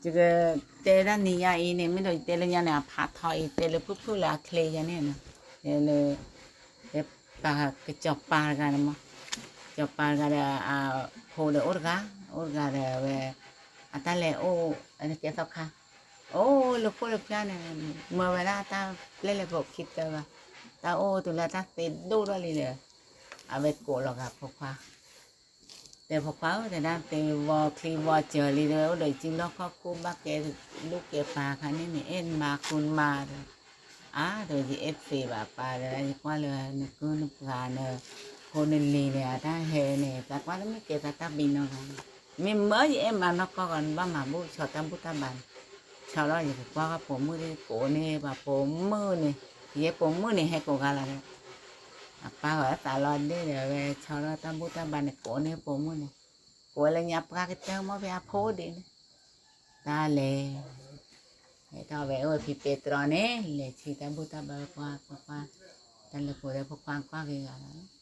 ယကတဲဒၣ်နံၤညါအံၤန့ၣ် မ့ၢ်ဒီးယတဲလၢညါန့ၣ် အဖးထီအံၤ တဲလၢဖုၣ်ဖုၣ်လၢအချ့ယၤန့ၣ်, လၢ ပာ်ကစီၤပၤတဂၤန့ၣ်မး, စီၤပၤတဂၤဒီး အဖိဒီးအိၣ်တဂၤ, အိၣ်တဂၤဒီးဝဲ အတၢ်လဲၤအိၣ် ကဲသီခါ, အိၣ်လၢခိၣ်လၢဖၠါန့ၣ်, မၢဝဲဒၣ်တၢ်ပျဲၢ်လဲၤပိာ်ခံတၢဘၣ်, တၢ်အိၣ်တုၤလၢတၢ်သ့ဒိၣ်ထီၣ်လံဒီး အဝဲကိးလီၤဂာ်ဖိခွါ တဲဖိခွါဧၢ တဲဒၣ် သ့ဝီချံဝီစၢၤလံ တဲဝဲအိၣ်ဒီးယစုလီၢ်ခီၣ်ခိၣ်ဘၣ်ကဲ ဒူၣ်ကဲပၤခါန့ၣ်န့ၣ် အဲၣ်နမၤဃုနမၤ, အါ တဲဝဲ ယအဲၣ်သ့ဘၣ်ပၢ် တဲဒၣ် ယကွၢ်လၢနကုနပှၤန ဖိနလံၤန့ၣ် အတၢ်ဟဲန့ၣ် သးကွၢ်တမ့ၢ်ကဲသးတၢ်ဘံနီတဂၤ, မ့ၢ်မၢယအဲၣ်မၤနီၢ်ကီၢ်ဂီၤ နဘၣ်မၤဘူၣ်ဆီတၢ်ဘူၣ်တၢ်ဘါန့ၣ်, ဆီလီၤ ယကကွၢ်ဘၣ်ပိာ်မုၣ်ဒ်ကိးန့ၢ်ဘၣ်ပိာ်မုၣ်န့ၣ်, ယဲပိာ်မုၣ်န့ၣ် ဟဲကိးဂၤလီၤ အပၢ်ဂီၤသးလီၤဒ့ၣ်ဒီး အဝဲဆီထီၣ်တၢ်ဘူၣ်တၢ်ဘါန့ၣ် ကိးန့ၢ်ပိာ်မုၣ်န့ၣ်, ကိးဝဲလၢညါပှၢ်ကတၢၢ်မ့ၢ်ဖဲအဖိဒ့ၣ်န့ၣ်, တၢ်လဲၤ ဟဲထီၣ်ဝဲအိၣ်ဝဲဖံပဲတြီန့ၣ် လဲၤဆံတၢ်ဘူၣ်တၢ်ဘါဝဲပှၢ်ပှၢ်ပှၢ်, တၢ်လဲၤကိးလၢဖိခွါကွၢ်ဂ့ၤဂၤလီၤ,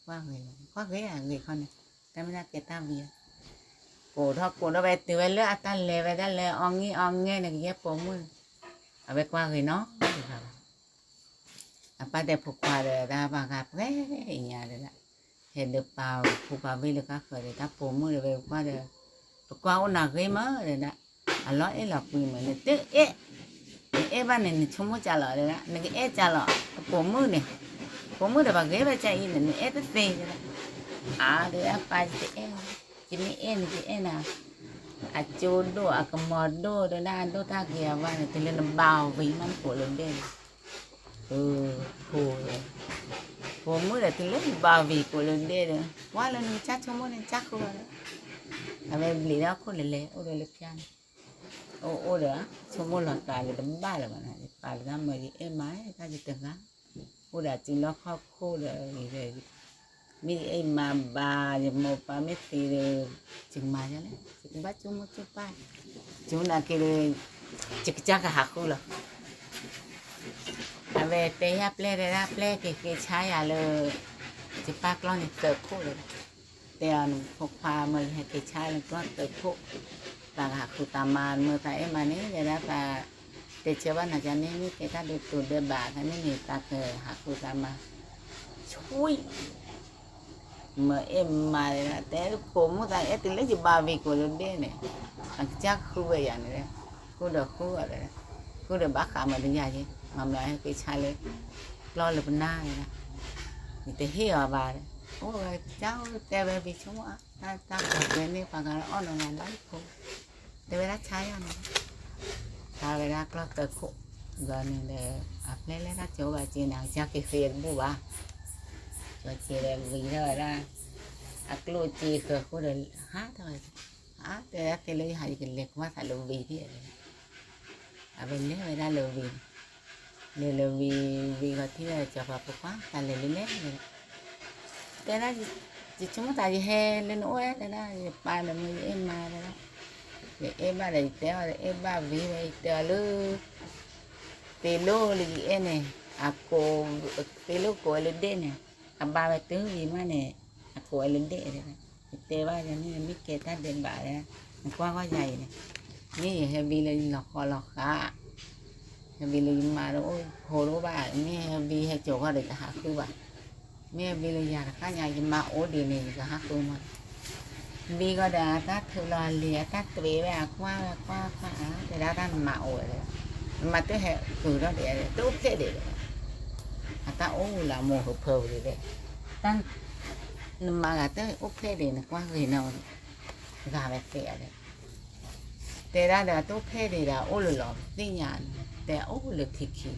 ကွၢ်ဂ့ၤလီၤ ကွၢ်ဂ့ၤအဂ့ၤခီန့ၣ်, တၢ်မ့ၢ်တၢ်ကဲတၢ်ဝံၤ, ကိးထီၣ်ကိးထီၣ်ဝဲတုၤဝဲလၢအတၢ်လဲၤဝဲဒၣ်လၢအီၣ်ငံၢ်အီၣ်ငဲၢ်န့ၣ် ကယဲၢ်ပိာ်မုၣ်, အဝဲကွၢ်ဂ့ၤနီတဂၤဘၣ် အပၢ်တဲဖိခွါဒီး တၢ်ဘၣ်ဂၤပှဲၤအံၤညါဒီးဒၣ်, ဟဲဒုးပာ်ဖိပာ်ဝံၣ်လၢကါဃၢၤဒီး တၢ်ပိာ်မုၣ်ဒီးဝဲကွၢ်ဒီး, ပကွၢ်အိၣ်နၤဂ့ၤမးဒီးဒၣ်, အလီၤအဲၣ်လီၤကွံမး နတအဲၣ်, နအဲၣ်ဘၣ်န့ၣ် နဆိကမိၣ်ကၢ်လီၤဒီးဒၣ် နကအဲၣ်ကၢ်လီၤ, ပိာ်မုၣ်န့ၣ်, ပိာ်မုၣ်ဒီးပှၤဂ့ၤဘၣ်ကၢ်အံၤန့ၣ် နအဲၣ်တသ့ဒီးဒၣ်, အါဒီးဒၣ်ပၢ်ယတအဲၣ်, ယမ့ၢ်အဲၣ်န့ၣ် ယအဲၣ်နၤ အကၠိဒိၣ်အကမီၤဒိၣ်ဒီးဒၣ်အဒိၣ်တၢ်ဂ့ၤအဝါန့ၣ် တုၤလၢနဘါအီၤဝံၤမးနကိးလၢဒ့ၣ်န့ၣ်, ဖိ, ပိာ်မုၣ်ဒီးတုၤလၢနဘါအီၤဝံၤကိးလၢဒ့ၣ်ဒီး ကွၢ်လၢနကစၢ်ဆိကမိၣ်န့ၣ် ကစၢ်ဃုဝဲလၢ, အဝဲဘျံးဒီးခိၣ်လဲၤလဲၤအိၣ်ဒီးလၢဖၠါန့ၣ်, အိၣ်အိၣ်ဒီး ဆိကမိၣ်လီၤသးလၢတဘၣ်လၢၤဘၣ်န့ၣ် ယပာ်လၢတၢ်မၢယအဲၣ်မးတၢ်ယတဂၤ အိၣ်ဒီးစုလီၢ်ခီၣ်ခိၣ်ဒီး မ့ၢ်ယအဲၣ်မၤဘၣ် ယမိၢ်ပၢ်မ့ၢ်သံဒီး ယကမၤယလဲၣ် ယကဘၣ်ဆိကမိၣ်ဆိပာ်, ယနာ်က့ၤဒီး ယကစၢ်ကဟးဃုလီၤ, အဝဲတဲယၤပျဲၢ်တဲဒၣ်ပျဲၢ်က့ၤက့ၤဆါယၤလၢ ယပၢ်ကျီၢ်န့ၣ်သၢခိၣ်လီၤ, တဲအီၤနဖိခွါမၢယဟဲက့ၤဆါလၢကျီၢ်သၢခိၣ်, သးကဟးဃုသးမါ မၢသးအဲၣ်မးန့ၣ် တဲဒၣ်သး တဲဆၢဘၣ်နၤကန့ၣ် မ့ၢ်ကဲတၢ်ဒုးတူၤဒဲးဘး ခါန့ၣ်န့ၣ် သးကဟးဃုသးမါ, ဆွံ မၢအဲၣ်မးတဲဒၣ် တဲပိာ်မုၣ်သးအဲၣ်တုၤလၢယဘါဝံၤကိးလၢဒ့ၣ်န့ၣ်, အကစၢ်ဃုဝဲယၤန့ၣ်, ဃုဒီးဃုအီၤဒီး, ဃုဒီးဘၣ်ဃးမၤတယၤယဲ, မၤမၤဟဲက့ၤဆါလၢ ကျီၢ်လၢပနၢ်န့ၣ်, ယတဟ့ၣ်အီၤဘၣ်ဒီး, အိၣ်ဝဲကစၢ်အိၣ်တဲဝဲဝံၤဆိကမိၣ်အါ, တၢ်တၢ်ကီၤကျဲန့ၣ် ပှၤဂၤလၢအီၣ်နီၢ်ဂၤလၢဖိ တဲဝဲဒၣ်ဆါယၤန့ၣ်, ဆါဝဲဒၣ်ကျီၢ်သၢခိၣ်, ဘျီန့ၣ်ဒီး အပျဲၢ်လဲၣ်တၢ်ကၠိဘၣ်က့ၤန့ၣ် အကစၢ်က့ၤဃ့တဘူၣ်ဘၣ်, ကၠိက့ၤဒီးဝံၤထီၣ်ဝဲဒၣ်, အကျိၣ်စ့ဃၢၤဃိဒီး ဟးထီၣ်ဝဲ, အါ တဲဒၣ်သ့လၢယဟးယကလဲၤကွၢ်သးလၢဝံၤဒၣ်, အဝဲလဲၤဝဲဒၣ်လၢဝံၤ, လဲၤလၢဝံၤ ဝံၤဂီၤထံၣ်ဒီး စီၤပၤဖိခွါ တၢ်လဲၤလၢလဲၣ်, တဲဒၣ်, ယဆိကမိၣ်သးယဟဲလၢနအိၣ်ဝဲ တဲဒၣ် ယပၢ်ဒီးမၢယအဲၣ်မးတဲဒၣ်, ယအဲၣ်ဘၣ်ဒီး ယတဲအီၤဒီးအဲၣ်ဘၣ်ဝံၤဝဲ ယတဲအီၤလၢ သ့လိၣ်လၢယအဲၣ်န့ၣ်, အကိး, သ့လိၣ်ကိးဝဲလၢဒ့ၣ်န့ၣ်, အဘါဝဲတုၤဝံၤမးန့ၣ်, အကိးဝဲလၢဒ့ၣ်, ယတဲဘၣ်ယၤန့ၣ် မ့ၢ်ကဲတၢ်ဒဲးဘးဒီး, နကွၢ်ကွၢ်ယၤအံၤန့ၣ်, မ့ၢ်ယဟဲဝံလၢယလီၤဃီလီၤဃး ဟဲဝံလၢယမါတအိၣ်ဖိတအိၣ်ဘၣ်, မ့ၢ်ဟဲဝံဟဲစိာ်ဃီဒီးယဟးဃုဘၣ်, မ့ၢ်ဟဲဝံလၢယၤတခါညါ ယမါအိၣ်ဒံးန့ၣ် ယကဟးဃုမး, ဝံဃီဒီးအတၢ်ထုးလီၤလံၤ အတၢ်တြ့ဝဲ အကွၢ်ဝဲကွၢ်ကွၢ်အါ တဲဒၣ်တၢ်နမါအိၣ်ဝဲဒီး, နမါတဟဲဃုာ်ထီၣ်ဒံး တအိၣ်ဖျဲၣ်ဒံးဒီး, အတၢ်အိၣ်လၢမိၢ်ဟၢဖၢဝံၤဒီး, တၢ် နမါဂၤတအိၣ်ဖျဲၣ်ဒံး နကွၢ်ဂ့ၤနီၢ်, ဂၤဝဲသ့ဧါဒီး တဲဒၣ်ဒီး အတအိၣ်ဖျဲၣ်ဒံးဒီး အအိၣ်လၢလီၤသ့ၣ်ညါ, တဲအအိၣ်လၢခံခံ,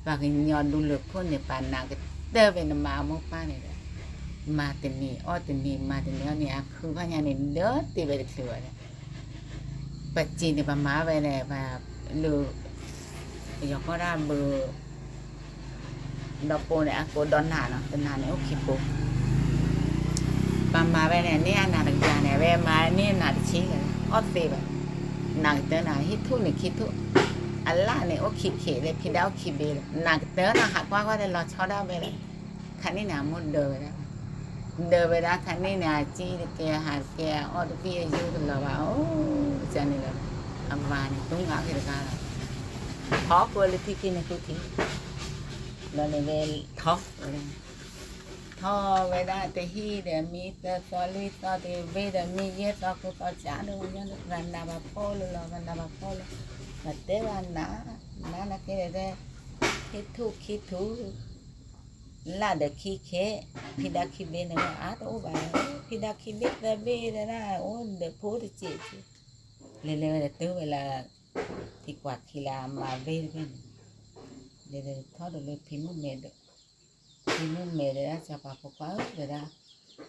ပှၤကညီဒူလၢခိၣ်န့ၣ် ပာ်နးကတၢၢ်ဖဲနမါအမိၢ်ပၢ်န့ၣ်ဒီး, မၤတနံၤအီၣ်တနံၤ မၤတနံၤအီၣ်နံၤ အခူဘၣ်ညါန့ၣ် ဒၢတ့ၢ်ဝဲတချုးဘၣ်ဒီး, ပစံးန့ၣ် ပမၤဝဲန့ၣ် ပလၢ ယီၤကီၢ်ဒၣ်ဘု ဒီးပိာ်န့ၣ် အကိးဒီးနၤနီၤ တနၤန့ၣ်အိၣ်ခံပိာ်, ပမၤဝဲန့ၣ် န့ၢ်အနၤတကယၤန့ၣ် အဝဲမၤန့ၢ်နၤတဆံ, အီၣ်သ့ဘၣ်, နၤကတၢၢ်နၤ ဟံၣ်ထူၣ်န့ၣ်ခံထူၣ်, အလၣ်န့ၣ်အိၣ်ခံခ့လၢ ဖံဒၣ်အိၣ်ခံဘ့လၢ နၤကတၢၢ်နၤဟးကွၢ်ကွၢ်ဒီးလီၤဆီဒၣ်ဝဲလၢ ခါန့ၣ်န့ၣ် အမိၢ်ဒၢဝဲဒၣ်, ဒၢဝဲဒၣ်ခါန့ၣ်န့ၣ် အစံၣ်တကဲ ဟးတကဲ အီၣ်တဘ့ၣ်အယိၣ်တလီၤဘၣ် အိၣ်ကန့ၣ်လီၤ. အမါန့ၣ် တူၢ်ငါက့ၤတဂၤလီၤ, ထီၣ်ကွၢ်လၢထံခံန့ၣ်ဃုထံ, ဘျီန့ၣ်ဝဲထီၣ်, ထီၣ်ဝဲဒၣ်တဟံၣ်ဒီးမံသၢသီလွံၢ်သီတဘ့ၣ်ဒီးမံယဲၢ်သီဃုသီကၢ်ဒီး ပှၤနးပှၤဖှီၣ်လၢလီၤ, ပှၤနးပှၤဖှီၣ်လၢ, ပှၤတဲပှၤနး, နးနးက့ၤဒီး ဟ့ၣ်ထူၣ်ခံထူၣ် လၢ်ဒီးခံခ့, ဖံဒါခံဘ့ၣ်န့ၣ်အါတအိၣ်ဘၣ်, ဖံဒါခံဘ့ၣ်သၢဘ့ၣ်ဒၣ် အိၣ်ဒီးဖိတစဲး, လဲၤလဲၤဝဲဒီးတုၤဝဲလၢ ထံကွၢ်ခံလၢအမါဘ့ၣ်တဘ့ၣ်န့ၣ်, လဲၤလဲၤထီၣ်ဒီးလၢဖံမုၣ်မဲာ်ဒီး, ဖံမုၣ်မဲာ်ဒီးဒၣ်စီၤပၤဖိခွါဧၢဒီးဒၣ်,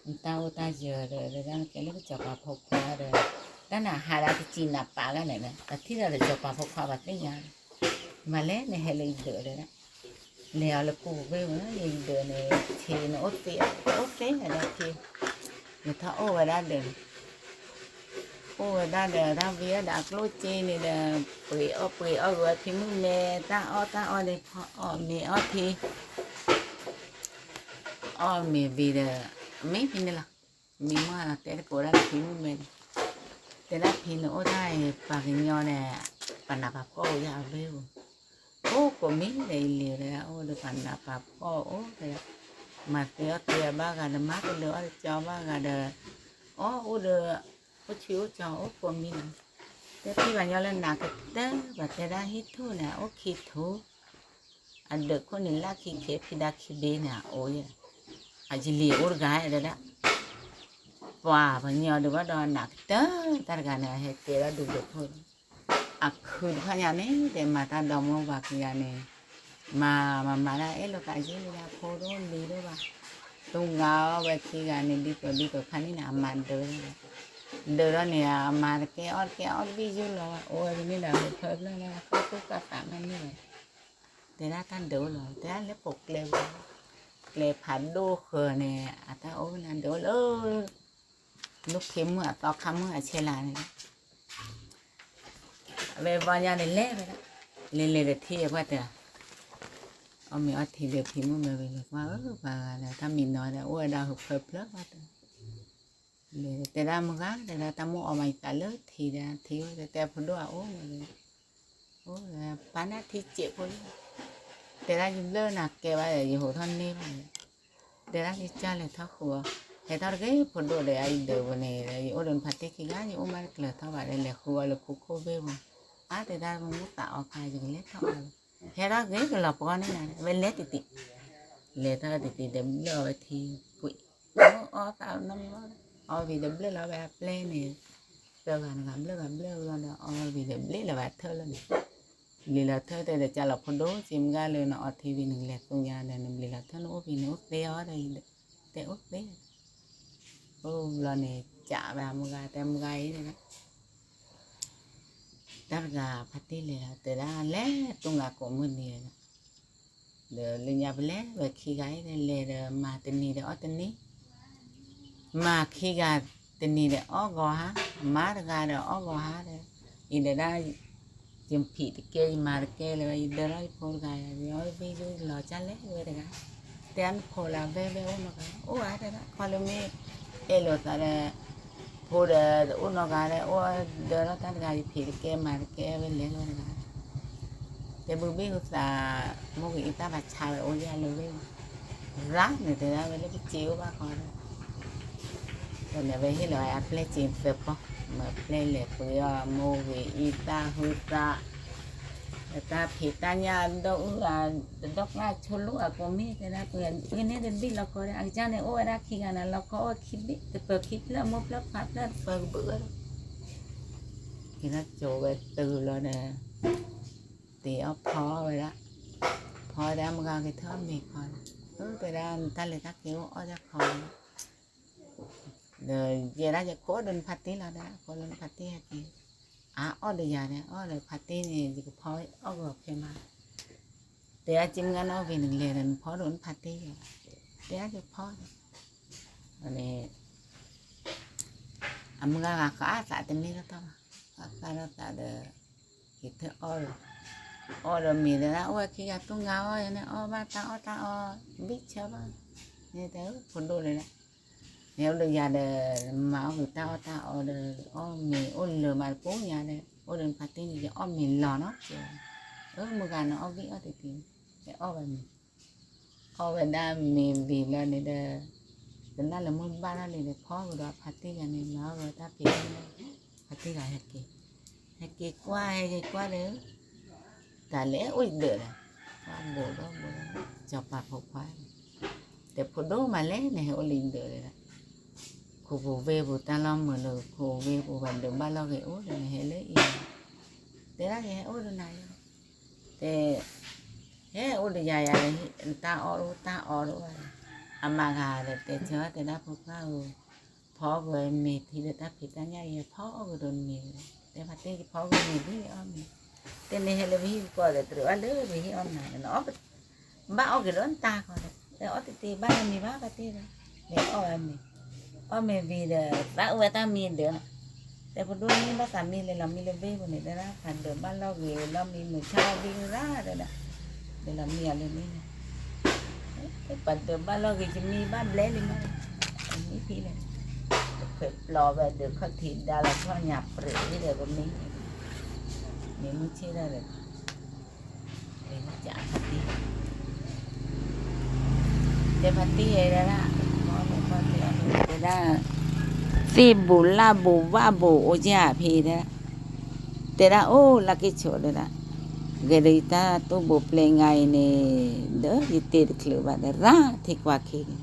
နတၢ်အိၣ်တၢ်ယၢၤဒီးဒၣ် နကဲလၢကစီၤပၤဖိခွါဒီး, တၢ်နဟးဒၣ်တစံးနးပာ်ဂၤန့ၣ်, ပထံၣ်ဒီးစီၤပၤဖိခွါပှၤသ့ၣ်ညါ, မၤလဲၣ်နဟဲလၢယဒၢးဒီးဒၣ် လဲၤအီၤလၢကူၣ်ဘ့ၣ်ဝဲ, ယဒၢးန့ၣ် ထံနအိၣ်သ့, အိၣ်သ့ဒီးထံ, နထီၣ်အိၣ်ဝဲဒၣ်ဒီး, အိၣ်ဝဲဒၣ်ဒီး တၢ်ဝံၤဒီးအကျိၣ်စ့န့ၣ်ဒီး, ပှ့ၤအီၣ်ပှ့ၤအီၣ်ဂီၤဖံမုၣ်မဲာ်, တၢ်အီၣ်တၢ်အီန့ၣ် ဖီအီၣ်မ့ၤအီၣ်ထံ အီၣ်မ့ၤဝံၤဒီး, မ့ၢ်ဖဲန့ၣ်လီၤ, မ့ၢ်မ့ၢ်တဲတကိးဒၣ်ဖံမုၣ်မဲာ်န့ၣ်, တဲဒၣ်ဖံန့ၣ်အိၣ်တၢ်အံၤ ပှၤကညီန့ၣ်, ပှၤနးပှၤဖှီၣ်အိၣ်ယၢ်အဘ့ၣ်ဧိၤ, အိၣ်ကိးမံၤဒီးအံၤလံၤဒီး အိၣ်ဒီးပှၤနးပှၤဖှီၣ်အိၣ်ဒီး, မၤသ့အီၣ်သ့အဘၣ်ဂၤဒီး မၤကလၢၤအီၣ်တကၠီဘၣ်ဂၤဒီး, အီၣ်အိၣ်ဒီး, အိၣ်ဆံးအိၣ်ကၠီအိၣ်ကိးမံၤလီၤ, တဲဖံပှၤညီလၢနးကတၢၢ် ပှၤတဲဒၣ်ဟ့ၣ်ထူၣ်န့ၣ် အအိၣ်ခံထူၣ် အဒၢးခိၣ်န့ၣ်လၢခံခ့ ဖံဒါခံဘ့ၣ်န့ၣ် အအိၣ်ယဲ, အယလံၤအိၣ်တဂၤဒၣ်, ပှၤပှၤညီဒုးဘၣ်ဒီးနးကတၢၢ် တၢ်တဂၤန့ၣ် အဟဲကဲထီၣ်ဒုးဒၢးခိၣ်, အခုတဖၣ်ညါန့ၣ် တဲမၤတၢ်ဒီမါဝၤခံဂၤန့ၣ်, မၤမၤမၤဒၣ်အဲၣ်လိာ်သးယ့ၢ်လံဒၣ် ဖိဒိၣ်လံၤဒိၣ်ဘၣ်, တူၢ်ငါအီၣ်ဝဲခံဂၤန့ၣ် ဒ်သိးဒ်သိးခါန့ၣ်န့ၣ် အမၤဒၢးဒၣ်, ဒၢးဒီးန့ၣ် အမၤတကဲအီၣ်တကဲ အီၣ်တဘ့ၣ်ယိၣ်လီၤဝဲ အိၣ်ဝဲတန့ၢ်ဒီး ဟၢဖၢဖျၢၣ်လၢ ဃိၣ်ဃိၣ်ဃၣ်ဃၣ်မးန့ၢ်ဝဲ, တဲဒၣ်တၢ်ဒၢးအိၣ်လီၤ တဲဒၣ်လၢပိာ်ကျဲ, ကျဲဖးဒိၣ်ဃၢၤန့ၣ် အတၢ်အိၣ်ဖဲန့ၣ်ဒၢးအိၣ်လၢ လၢခ့မုၢ်အသီခါမုၢ်အဆဲးလၤန့ၣ်, အဝဲဘီညါန့ၣ်လဲၤဝဲဒၣ်, လဲၤလဲၤဒီးထံအပှၢ်တဲ, အီၣ်မ့ၤအီထံဒီးဖံမုၣ်မဲာ်ဝံၤလဲၤကွၢ်ဧၢ ပှၤဂၤဒီးတၢ်မံၤနီၤဒီး အိၣ်ဝဲဒၣ်ဟၢဖၢဖျၢၣ်ဘၣ်တဲ, လဲၤတဲဒၣ်မုၢ်ဂၤတဲဒၣ် တၢ်မိၣ်အီၣ်မၤယသးလၢထံဒီး ထံအိၣ်တဲတဲဖိဒိၣ်အအိၣ်မးဒီး အိၣ်ပာ်န့ၢ်ထံစဲးဖိလံ, တဲဒၣ်ယဘျၢနၤကဲဘၣ်ဒီး ယဟိးထီၣ်န့ၢ်ဘၣ်ဒီး, တဲဒၣ်ယကၢ်လဲၤထီၣ်ဃုာ်အီၤ, ဟဲထီၣ်တဂ့ၤဖိဒိၣ်ဒီး အယဒၢးပူၤန့ၣ်ဒီး ယအိၣ်ဒီးနဖါတ့ၢ်ခံဂၤ ယအိၣ်မးတကျၢၤထီၣ်ဘၣ်ဒီး လဲၤဃုာ်အီၤလၢခိခိၣ်ဘ့ၣ်ပူၤ, အါတဲဒၣ်မူသးအီခါ ယကလဲၤထီၣ်အီၤလီၤ, ဟဲထီၣ်ဂ့ၤကလီၤပှီၢ်န့ၣ်လီၤ, အဝဲလဲၤတံၢ်တံၢ်, လဲၤထီၣ်တံၢ်တံၢ်ဒီးဘျၢအီၤဝဲထံကွံာ်, အီၣ်သးနီတမံၤဘၣ်, အီၣ်ဝံၤဒီးဘျၢလီၤဝဲအပျဲၢ်န့ၣ်, သၢဂၤတဂၤဘျၢဂၤဘျၢဝံၤလီၤဒီး အီၣ်ဝံၤဒီးဘျ့လီၤဝဲအထၢၣ်လီၤန့ၣ်, ဘျ့လီၤထၢၣ်တဲဒီး ကၢ်လီၤဖိဒိၣ် စ့မုၢ်ဂၤလၢနအီထံဝံၤ နကလဲၤသူညါဒီး နဘျ့လီၤထၢၣ် နအိၣ်ဖဲန့ၣ်အိၣ်သ့အီၤဒီး တဲအိၣ်သ့, အိၣ်ဘျီန့ၣ် ကးဝဲမုၢ်ဂၤ တဲမုၢ်ဂၤအံၤ တၢ်တဂၤဖါတံၢ်လဲၤလီၤ တဲဒၣ်လဲၤတူၢ်ဂၤကိးမုၢ်နံၤလီၤ, ဒီးလၢညါပလဲၤဝဲခံဂၤအံၤ လဲၤဒီးမၤတနံၤဒီးအီၣ်တနံၤ, မၤခံဂၤတနံၤဒီးအီၣ်ဂီၤဟါ, မၤတဂၤဒီးအီၣ်ဂီၤဟါဒီး, အံၤဒီးဒၣ် ယဖံးတကဲ ယမၤတကဲလၢၤဘၣ် ယဒၢထီၣ်ယဖိတဂၤ ယအီၣ်ဘ့ၣ်ယိၣ်လီၤကၢ်လဲၣ်ဝဲတဂၤ, တဲဒၣ်နဖိလၢဘဲဘဲအိၣ်နီတဂၤ အိၣ်ဧါတဲဒၣ် ခီလၢမ့ၢ် အဲၣ်လိာ်သးဒီး ဖိဒီးတအိၣ်နီတဂၤဒီး အိၣ်ဒၢထီၣ်တၢ်တဂၤ ယဖံးတကဲမၤတကဲဝဲလဲၤလီၤတဂၤ, တဲဘုဘ့ၣ်ဟူသး မိၢ်ဂ့ၤအံသၣ်ဘၣ်ဆါဝဲအိၣ်ယၢ်လၢဝ့ၢ်, ရၣ်န့ၣ်တဲဒၣ်ဝဲလၢပစ့အိၣ်ဘၣ်ဃီဒီး ဒီးန့ၣ်ဝဲဟ့ၣ်လီၤဝဲအပျဲၢ်စ့သၢပီၢ်, မ့ၢ်ပျဲၢ်လဲၤပှ့ၤအီၤမိၢ်ဂ့ၤအံသၣ်ဟူသး, တၢ်ဖံးတၢ်ညၣ်ဒီးအုၣ်ဂၤ, တဒီၣ်ကျၢ်ဆိလိၣ်အကိးမ့ၢ်တဲဒၣ်ပှ့ၤ, အုၣ်န့ၢ်တဘ့ၣ်လီၤခီဒီး အကစၢ်န့ၣ်အိၣ်ဝဲဒၣ်ခံဂၤန့ၣ် လီၤခီအိၣ်ခံဘ့ၣ် တပၢၤခံဖျၢၣ် မိၢ်ဖျၢၣ်ခွါဖျၢၣ် တပၢၤကဘုးဝဲလီၤ, က့ၤထီၣ်ကၠိဝဲတုၤလီၤဒီး တ့အီၣ်ဖီဝဲဒၣ်, ဖီဒၣ်မုၢ်ဂၤက့ၤထီၣ်မ့ၤခီဒီး, အၢ တဲဒၣ်နတၢ်လဲၤတၢ်က့ၤအိၣ်အီၣ်ဒၣ်ခီဒီး ဒီးယဲဒၣ်ယခိၣ်ဒီးနဖါတံၢ်လီၤဒီး အခိၣ်လၢနဖါတံၢ်ဟဲက့ၤ, အအီၣ်ဒီးယၤဒီး အီၣ်ဒီးဖါတံၢ်န့ၣ် ယကဖီအီၣ်ဂီၤဖဲမး, တဲဒၣ်စ့မုၢ်ဂၤနီၣ်ဝံၤနကလဲၤဒီး နဖီဒိၣ်နဖါတံၢ်ယၤ, တဲဒၣ်ယဖီဒီး, န့ၣ် အမုၢ်ဂၤဂၤဃးသးတန့ၢ်ထီၣ်ဘၣ်, ဃးသးထီၣ်သးဒီး က့ၤထၢၣ်အီၣ်လီၤ, အီၣ်ဒီးမ့ၤဒီးဒၣ် အိၣ်ဝဲခံဂၤ တူၢ်ငါအီၣ်ယၤန့ၣ် အီၣ်ဘၣ်တၢ်အီၣ်တၢ်အီ ဘံၣ်ဆၢဘၣ်, န့ၣ်တဲဖိဒိၣ်လၢဒၣ်, န့ၣ်အိၣ်ဒီးယၤဒီး မၤအီၣ်ဂ့ၤတၢ်အီၣ်တၢ်အီဒီး အီၣ်မ့ၤအိၣ်လၢၤမးတကိးညါဒီး အိၣ်ဒီးနဖါတံၢ်န့ၣ် ယအီၣ်မ့ၤလီၤနီၤ, အၢ မုၢ်ဂၤနီၤ အီၣ်ဂံၢ်အီၣ်တံၤတံၤ, ယအီၣ်ဝဲမ့ၤ, အီၣ်ဝဲဒၣ်မ့ၤဝံၤလီၤန့ၣ်ဒီး တနၢ်လၢမုၢ်ဘၣ်ထီၣ်လံဒီး ဖီကဒီးဖါတံၢ်ဂၤန့ၣ် မၤအီၣ်ဝဲတၢ်ဖံးတၢ်ညၣ်, ဖါတံၢ်ဂၤဟဲက့ၤ, ဟဲက့ၤကွၢ် ဟဲက့ၤကွၢ်ဒီး တၢ်လဲၤအိၣ်ယဒၢးဒီး, ကွၢ်ဘိးဒီးဘိးဒီး, စီၤပၤဖိခွါန့ၣ်, တဲဖိဒိၣ်မးလဲၣ် နဟဲအိၣ်လၢယဒၢးဒီး, ခိၣ်ပူၤဝ့ၢ်ပူၤ တၢ်လီၢ်မုာ်လၢခိၣ်ဝ့ၢ်ပူၤ ပှၤဒုးဘၣ်လီၢ်ဂ့ၤအိၣ်ဒီး နဟဲလၢအံၤ, တဲဒၣ်ယဟဲအိၣ်ဒီးနၤလီၤ, တဲ ဟဲအိၣ်ဒီးယၤယၤဒီး တၢ်အီၣ်တအိၣ်တၢ်အီတအိၣ်ဘၣ်, အမၤဂၤဒီး တဲဆၢတဲဒၣ်ဖိခွါဧၢ, ဖီက့ၤမ့ၤထံဒီးတၢ်ဖံးတၢ်ညၣ်အံၤ ဖီအီၣ်ကဒီးန့ၣ်, တဲဖါတံၢ် ယဖီက့ၤမ့ၤဒ်အီၣ်မ့ၤ, တဲနဟဲလၢပဟံၣ်ပူၤကီးဒီး တရံးဘၣ်လၢပဟံၣ်အီၣ်နၤဒီး နအီၣ် ဘၣ်အီၣ်က့ၤလၢနတၢ်ခီဒီး တဲအီၣ်တ့ၢ်တ့ၢ် ဘၣ်လၢမ့ၤဘၣ်ဖါတံၢ်ဒီး, မ့ၢ်အီၣ်ဝဲမ့ၤ, အီၣ်မ့ၤဝံၤဒီး သးအိၣ်ဝဲတၢ်မံဒၢးနီၤ, တဲဖိဒိၣ်မ့ၢ်ဘၣ်သးမံလဲၤလီၤမံလၢဝ့ၢ်ပူၤန့ၣ် တဲဒၣ် ပှၤဒုးဘၣ်လီၢ်ဂ့ၤလီၤမံမုာ်ဆါဒ်ရၣ်တဲဒၣ်, လဲၤလီၤမံအီၤလၢန့ၣ်န့ၣ်, ပှၤဒုးဘၣ်လီၢ်ဂ့ၤ ယမံဘၣ်ဘျဲလံမး, မံဖံးလဲၣ်, တခွဲးပျီဝဲဒုးခီၣ်ထံးဒါလီၤထီၣ်ညၣ်ပြဲးဒီးပမံ, မ့ၢ်မုၢ်ဆ့ၣ်ဒၣ်ဒီး တဲဖါတံၢ်တဲဒၣ်, တဲဒၣ်, သ့ၣ်ဘိးလၣ်ဘိးဝၣ်ဘိးအိၣ်ကၢ်ဖံတဲဒၣ်, တဲဒၣ်အိၣ်လၢက့ၤဆိးတဲဒၣ်, ဂဲၤဒီးယတၢ်တူၢ်ဘိးပျဲငါအံၤန့ၣ်, ဒီးယတ့တချုးဘၣ်ဒီး ရၣ်ထံကွၢ်ခံန့ၣ်,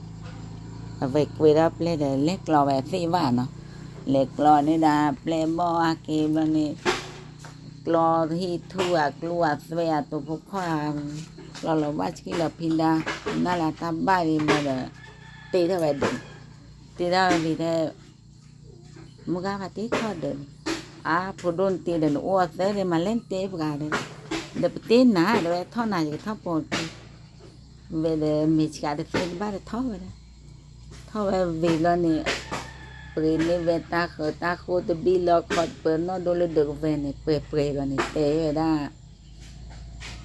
အဝဲကွဲးဒီးပျဲဒီး လဲၤကျီဝဲသ့ၣ်ဘၣ်နီၤ, လဲၤကျီန့ၣ်ဒီး ပျဲဘီၣ်အက့ၤဘျီန့ၣ် ကျီဟံၣ်ထူၣ်ဧါ ကျိဧါ သွဲဧါ တိာ်ဖိခွါ, ကျီလီၤဘၣ်ဆံလီၤဖံဒါ, နၢ်လၢတၢ်ဘၣ်ဒံးဘျီဒီး, တ့ထီၣ်ဝဲဒၢး, တ့ထီၣ်ဝဲဒၢး, မုၢ်ဂၤဖါတံၢ်ထီၣ်ဒၢးန့ၣ်, အါ ဖိဒိၣ်နတ့ဒီး နအိၣ်အသၢဒၢး မၤလဲၣ်နတ့ပှၤဒီး, ဒီးပတ့နၤဒီး ဝဲထီၣ်နၤ ယကထီၣ်ပိာ်က့ၤ ဝဲဒီးမ့ၢ်ဆှးတသ့တဘၣ်ဒီးထီၣ်ဝဲဒၣ်, ထီၣ်ဝဲဝံၤလီၤန့ၣ်, ပှ့ၤန့ၢ်ဝဲတၢ်ဃၢၤတၢ်ဃိတဘံၣ်လီၤခီ ပၢၤနီၣ်ဒိလၢဒုးကဝဲၤန့ၣ် ပှဲၤပှဲၤလီၤန့ၣ် တဲဝဲဒၣ်,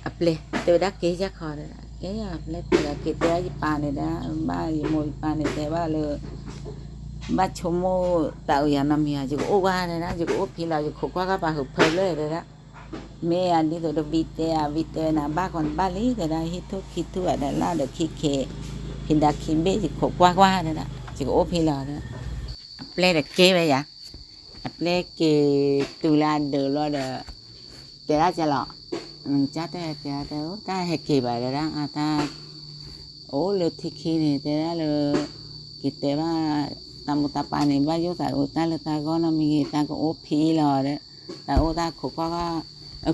အပျဲၢ် တဲဝဲဒၣ်ကဲယၢ်ခီဒီး, ကဲယၢ်ပျဲၢ်ပှဲၤလီၤ က့ၤတဲဒၣ်ယပၢ်န့ၣ်ဒၣ်, ဘၣ်ယမိၢ်ယပၢ်န့ၣ်တဲဘၣ်လၢ ဘၣ်ဆိကမိၣ်သးအုးယၤနီတမံၤဘၣ်, ယကအိၣ်ဝဲဒၣ် ယကအိၣ်ဖံးလီၤ ယခိးကွၢ်ကွၢ်ပှၤဟုးဖၢလၢတဲဒၣ်, မ့ၢ်အဒ်သိးဒီးဝံတဲအဝံတဲနၤဘၣ်ဃီနဘၣ်လံတဲဒၣ်, ဟံၣ်ထူၣ်ခံထူၣ်အဒၣ်လၢဒီးခံခ့, ဖံးဒါခံဘ့ၣ် ယခိးကွၢ်ကွၢ်တဲဒၣ်, ယကအိၣ်ဖံးလီၤတဲဒၣ်, အပျဲၢ်ဒီးကဲဝဲယၤ, အပျဲၢ်က့ၤတုၤလၢအဒၢးလီၤဒီး, တဲဒၣ်ကလီၤ, ကတဲတဲတဲ တၢ်ဟဲက့ၤဘၣ်တဲဒၣ်, တၢ် အိၣ်လၢထံခံန့ၣ် တဲဒၣ်လၢ က့ၤတဲဘၣ် တၢ်မိၢ်တၢ်ပၢ်န့ၣ် ဘၣ်ယိၣ်သးအုးတၢ်လၢတၢ်ဂီၢ်နီတမံၤဂ့ၤ တၢ်ကအိၣ်ဖံးလီၤဒီး တၢ်အိၣ်တၢ်ခိးကွၢ်,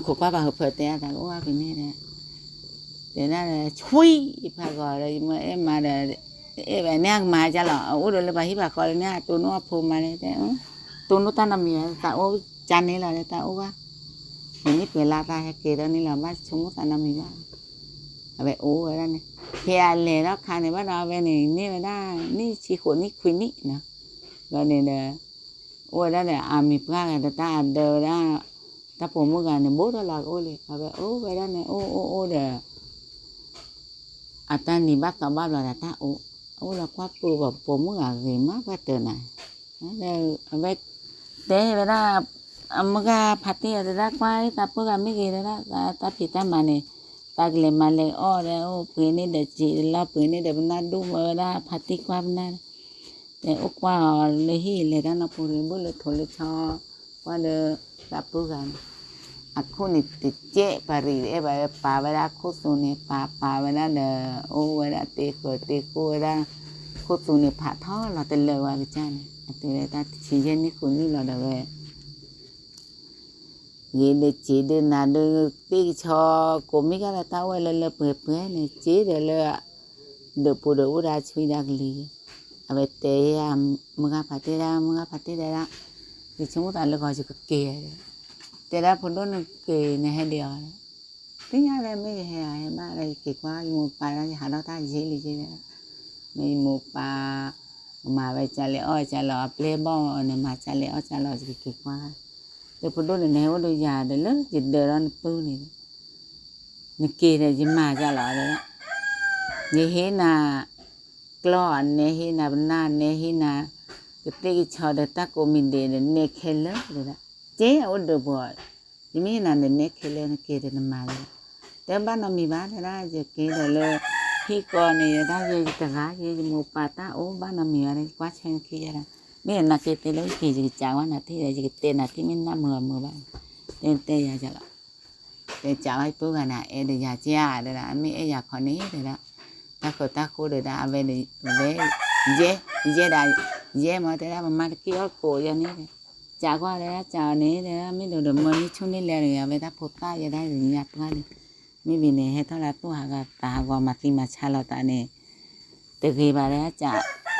ခိးကွၢ်ပှၤဟုးဖၢတဲ တၢ်ကအိၣ်ဘၣ်ဖဲန့ၣ်ဒီး တဲဒၣ်ဒီး ဆွံ ဖးဂီၤဒီး ယမ့ၢ်အဲၣ်မါဒီး အဲၣ်ဘၣ်န့ၣ်အကမၤကလီၤ အအိၣ်ဒီးလၢပှၤဟံၣ်ပှၤဃီလၢန့ၣ် အတိၢ်နီၣ်အဖိမါလၢတဲ တိၢ်နီၣ်တၢ်နီတမံၤဘၣ် တၢ်အိၣ်ကန့ၣ်လီၤဒီး တၢ်အိၣ်ဘၣ် မ့ၢ်န့ၣ်ပှဲၤလၢတၢ်ဟဲက့ၤဒီးန့ၣ်လီၤ ဘၣ်ဆိကမိၣ်သးနီတမံၤဘၣ် အဝဲအိၣ်ဝဲဒၣ်န့ၣ် ဖဲအလဲၤထီၣ်ခါန့ၣ်ဘၣ်ဒီး အဝဲန့ၣ်န့ၢ်ဝဲဒၣ် နံၣ်ဆံဃိးနံၣ်ခွံနံၣ်နီၤ ဘျီန့ၣ်ဒီး အိၣ်ဝဲဒၣ်ဒီးအမံၤပှၢ်ဂၤဒီးတၢ်အဒၢဝဲဒၣ် တၢ်ပိာ်မုၣ်ဂၤန့ၣ် ဘူးထီၣ်လၢကအိၣ်လံ အဝဲအိၣ်ဝဲဒၣ်န့ၣ် အိၣ်အိၣ်အိၣ်ဒီး အတၢ်နံၤဘၣ်သီဘၣ်ဘျီဒီးတၢ်အိၣ် အိၣ်လီၤကွၢ်ပူၤဘၣ်ပိာ်မုၣ်ဂၤဂ့ၤမးပှၢ်တၢၢ်နၤ အဝဲတဲဝဲဒၣ် အမုၢ်ဂၤဖါတံၢ်အီၤတဲဒၣ်ကွၢ်သးပှၢ်ဂၤမ့ၢ်ဂ့ၤတဲဒၣ် တၢ်ဖံးတၢ်မၤန့ၣ် တၢ်ကလဲၤမၤလဲၤအီၣ်ဒီး အိၣ်ပှ့ၤန့ၢ်ဒီးစံးလီၤပှ့ၤန့ၢ်ဒီးပနၢ်ဒူၣ်မၢဝဲဒၣ်ဖါတံၢ်ကွၢ်ပနၢ် တဲအိၣ်ကွၢ်အီၤလၢဟံၣ်လဲၤတၢ်နီၢ်ပူၤဒီး ဘၣ်လၢထိးလၢဆီ ကွၢ်ဒီးသးပှၢ်ဂၤန့ၣ် အခိၣ်န့ၣ်တကဲးပၤရံးအဲၣ်ဘၣ်ဝဲပာ်ဝဲဒၣ်ခိၣ်သူန့ၣ် ပာ်ပာ်ဝဲဒၣ်ဒီး အိၣ်ဝဲဒၣ်တ့ဃၢၤတ့ဃိဝဲဒၣ် ခိၣ်သူန့ၣ် ဖးထီလီၤတလၢာ်ဝဲကစၢ်န့ၣ် အတုၤလၢတၢ်တဆံယဲၢ်နံၣ်ဃုနံၣ်လီၤဒီးဝဲ ဂ့ၤဒုးစံးဒုးနၤဒုးသ့ၣ်ကဆီ ကိးမံၤကလၢတၢ်အိၣ်ဝဲလၢလၢပှဲၤပှဲၤန့ၣ် စ့ဒီးလၢ ဒၢးပူၤဒီးအိၣ်ဒၣ်ဆွံဒၣ်ကလံၤ အဝဲတဲယၤ မုၢ်ဂၤဖါတံၢ်ဒၣ် မုၢ်ဂၤဖါတံၢ်ဒၣ် ယဆိကမိၣ်သးလၢဂီၤယကက့ၤ တဲဒၣ်ဖိဒိၣ်နက့ၤနဟဲဒံးအီၤ သ့ၣ်ညါလၢမ့ၢ်ယဟဲဧါ ဟဲဘၣ်လၢယက့ၤကွၢ် ယမိၢ်ပၢ်ဒၣ်ယဟးထီၣ်တၢ်ယ့လံယ့လၢ မ့ၢ်ယမိၢ်ပၢ် မၤဝဲကလဲၤအီၣ်ကလီၤ အပျဲၢ်ဘီၣ်န့ၣ် မၤကလဲၤအီၣ်ကလီၤ ယကက့ၤကွၢ် ဒီးဖိဒိၣ်န့ၣ် နဟဲအိၣ်ဒီးယၤဒီးလၢယဒၢးဒီးနပုၢ်န့ၣ် နက့ၤဒီးယမၤကလီၤ ယဟ့ၣ်နၤ ကျီၢ်အနဲဟ့ၣ်နၤ ပနၢ်နဲဟ့ၣ်နၤ ကသ့ၣ်ကဆီဒီးတၢ်ကိးမံၤဒဲးဒီးနဲခဲလၢာ် တဲဒၣ် ကဲအိၣ်ဒီးပှၤ ယမ့ၢ်နၤန့ၣ် နဲခဲလၢာ်နက့ၤဒီးနမၤလၢၤ, တဲဘၣ်နီတမံၤဘၣ် တဲဒၣ် ယက့ၤဒီးလၢ ဟံၣ်ကီန့ၣ် ယတၢ်ယဲယတဂၤ ယဲယမိၢ်ပၢ်တၢ်အိၣ် ဘၣ်နီတမံၤဘၣ် ကွၢ်ဆၢနခံယဲဒၣ်, မ့ၢ်နက့ၤတဲလၢယက့ၤ ယကစးဝဲနၤထံၣ်ဒီး ယကတဲနၤထံၣ် မ့ၢ်နၢ်မုာ်အမုာ်ဘၣ်, တဲတဲယၤယလီၤ, တဲစးဝဲပုၢ်ဂၤန့ၣ် အဲၣ်ဒီးယၤကဲဧါ တဲဒၣ် အမ့ၢ်အဲၣ်ယၤခီန့ၣ် တဲဒၣ်, တၢ်ဃၢၤတၢ်ဃိဒီးဒၣ် အဝဲဒီး ဝဲ ယဲ ယဲဒၣ် ယဲမ့ၢ်တဲဒၣ် ပမၤတက့ၢ်အီၣ်ကိးယၤန့ၣ်, စးကွၢ်တဲဒၣ် စးအီၤန့ၣ် တဲဒၣ် မ့ၢ်ဒိးဒီးမၢနံၣ်ဆူၣ်နံၣ်လဲၤတဂ့ၤ အဝဲတၢ်ဖိသၣ်ယဲဒၣ်ညါပှၢ်န့ၣ်, မ့ၢ်ဘၣ်န့ၣ် ဟဲထီၣ်လၢသူၣ်ဟးဂီၤသးဟးဂီၤ မၤသံမၤဆါလီၤသးန့ၣ်, တဂ့ၤဘၣ်တဲဒၣ် စး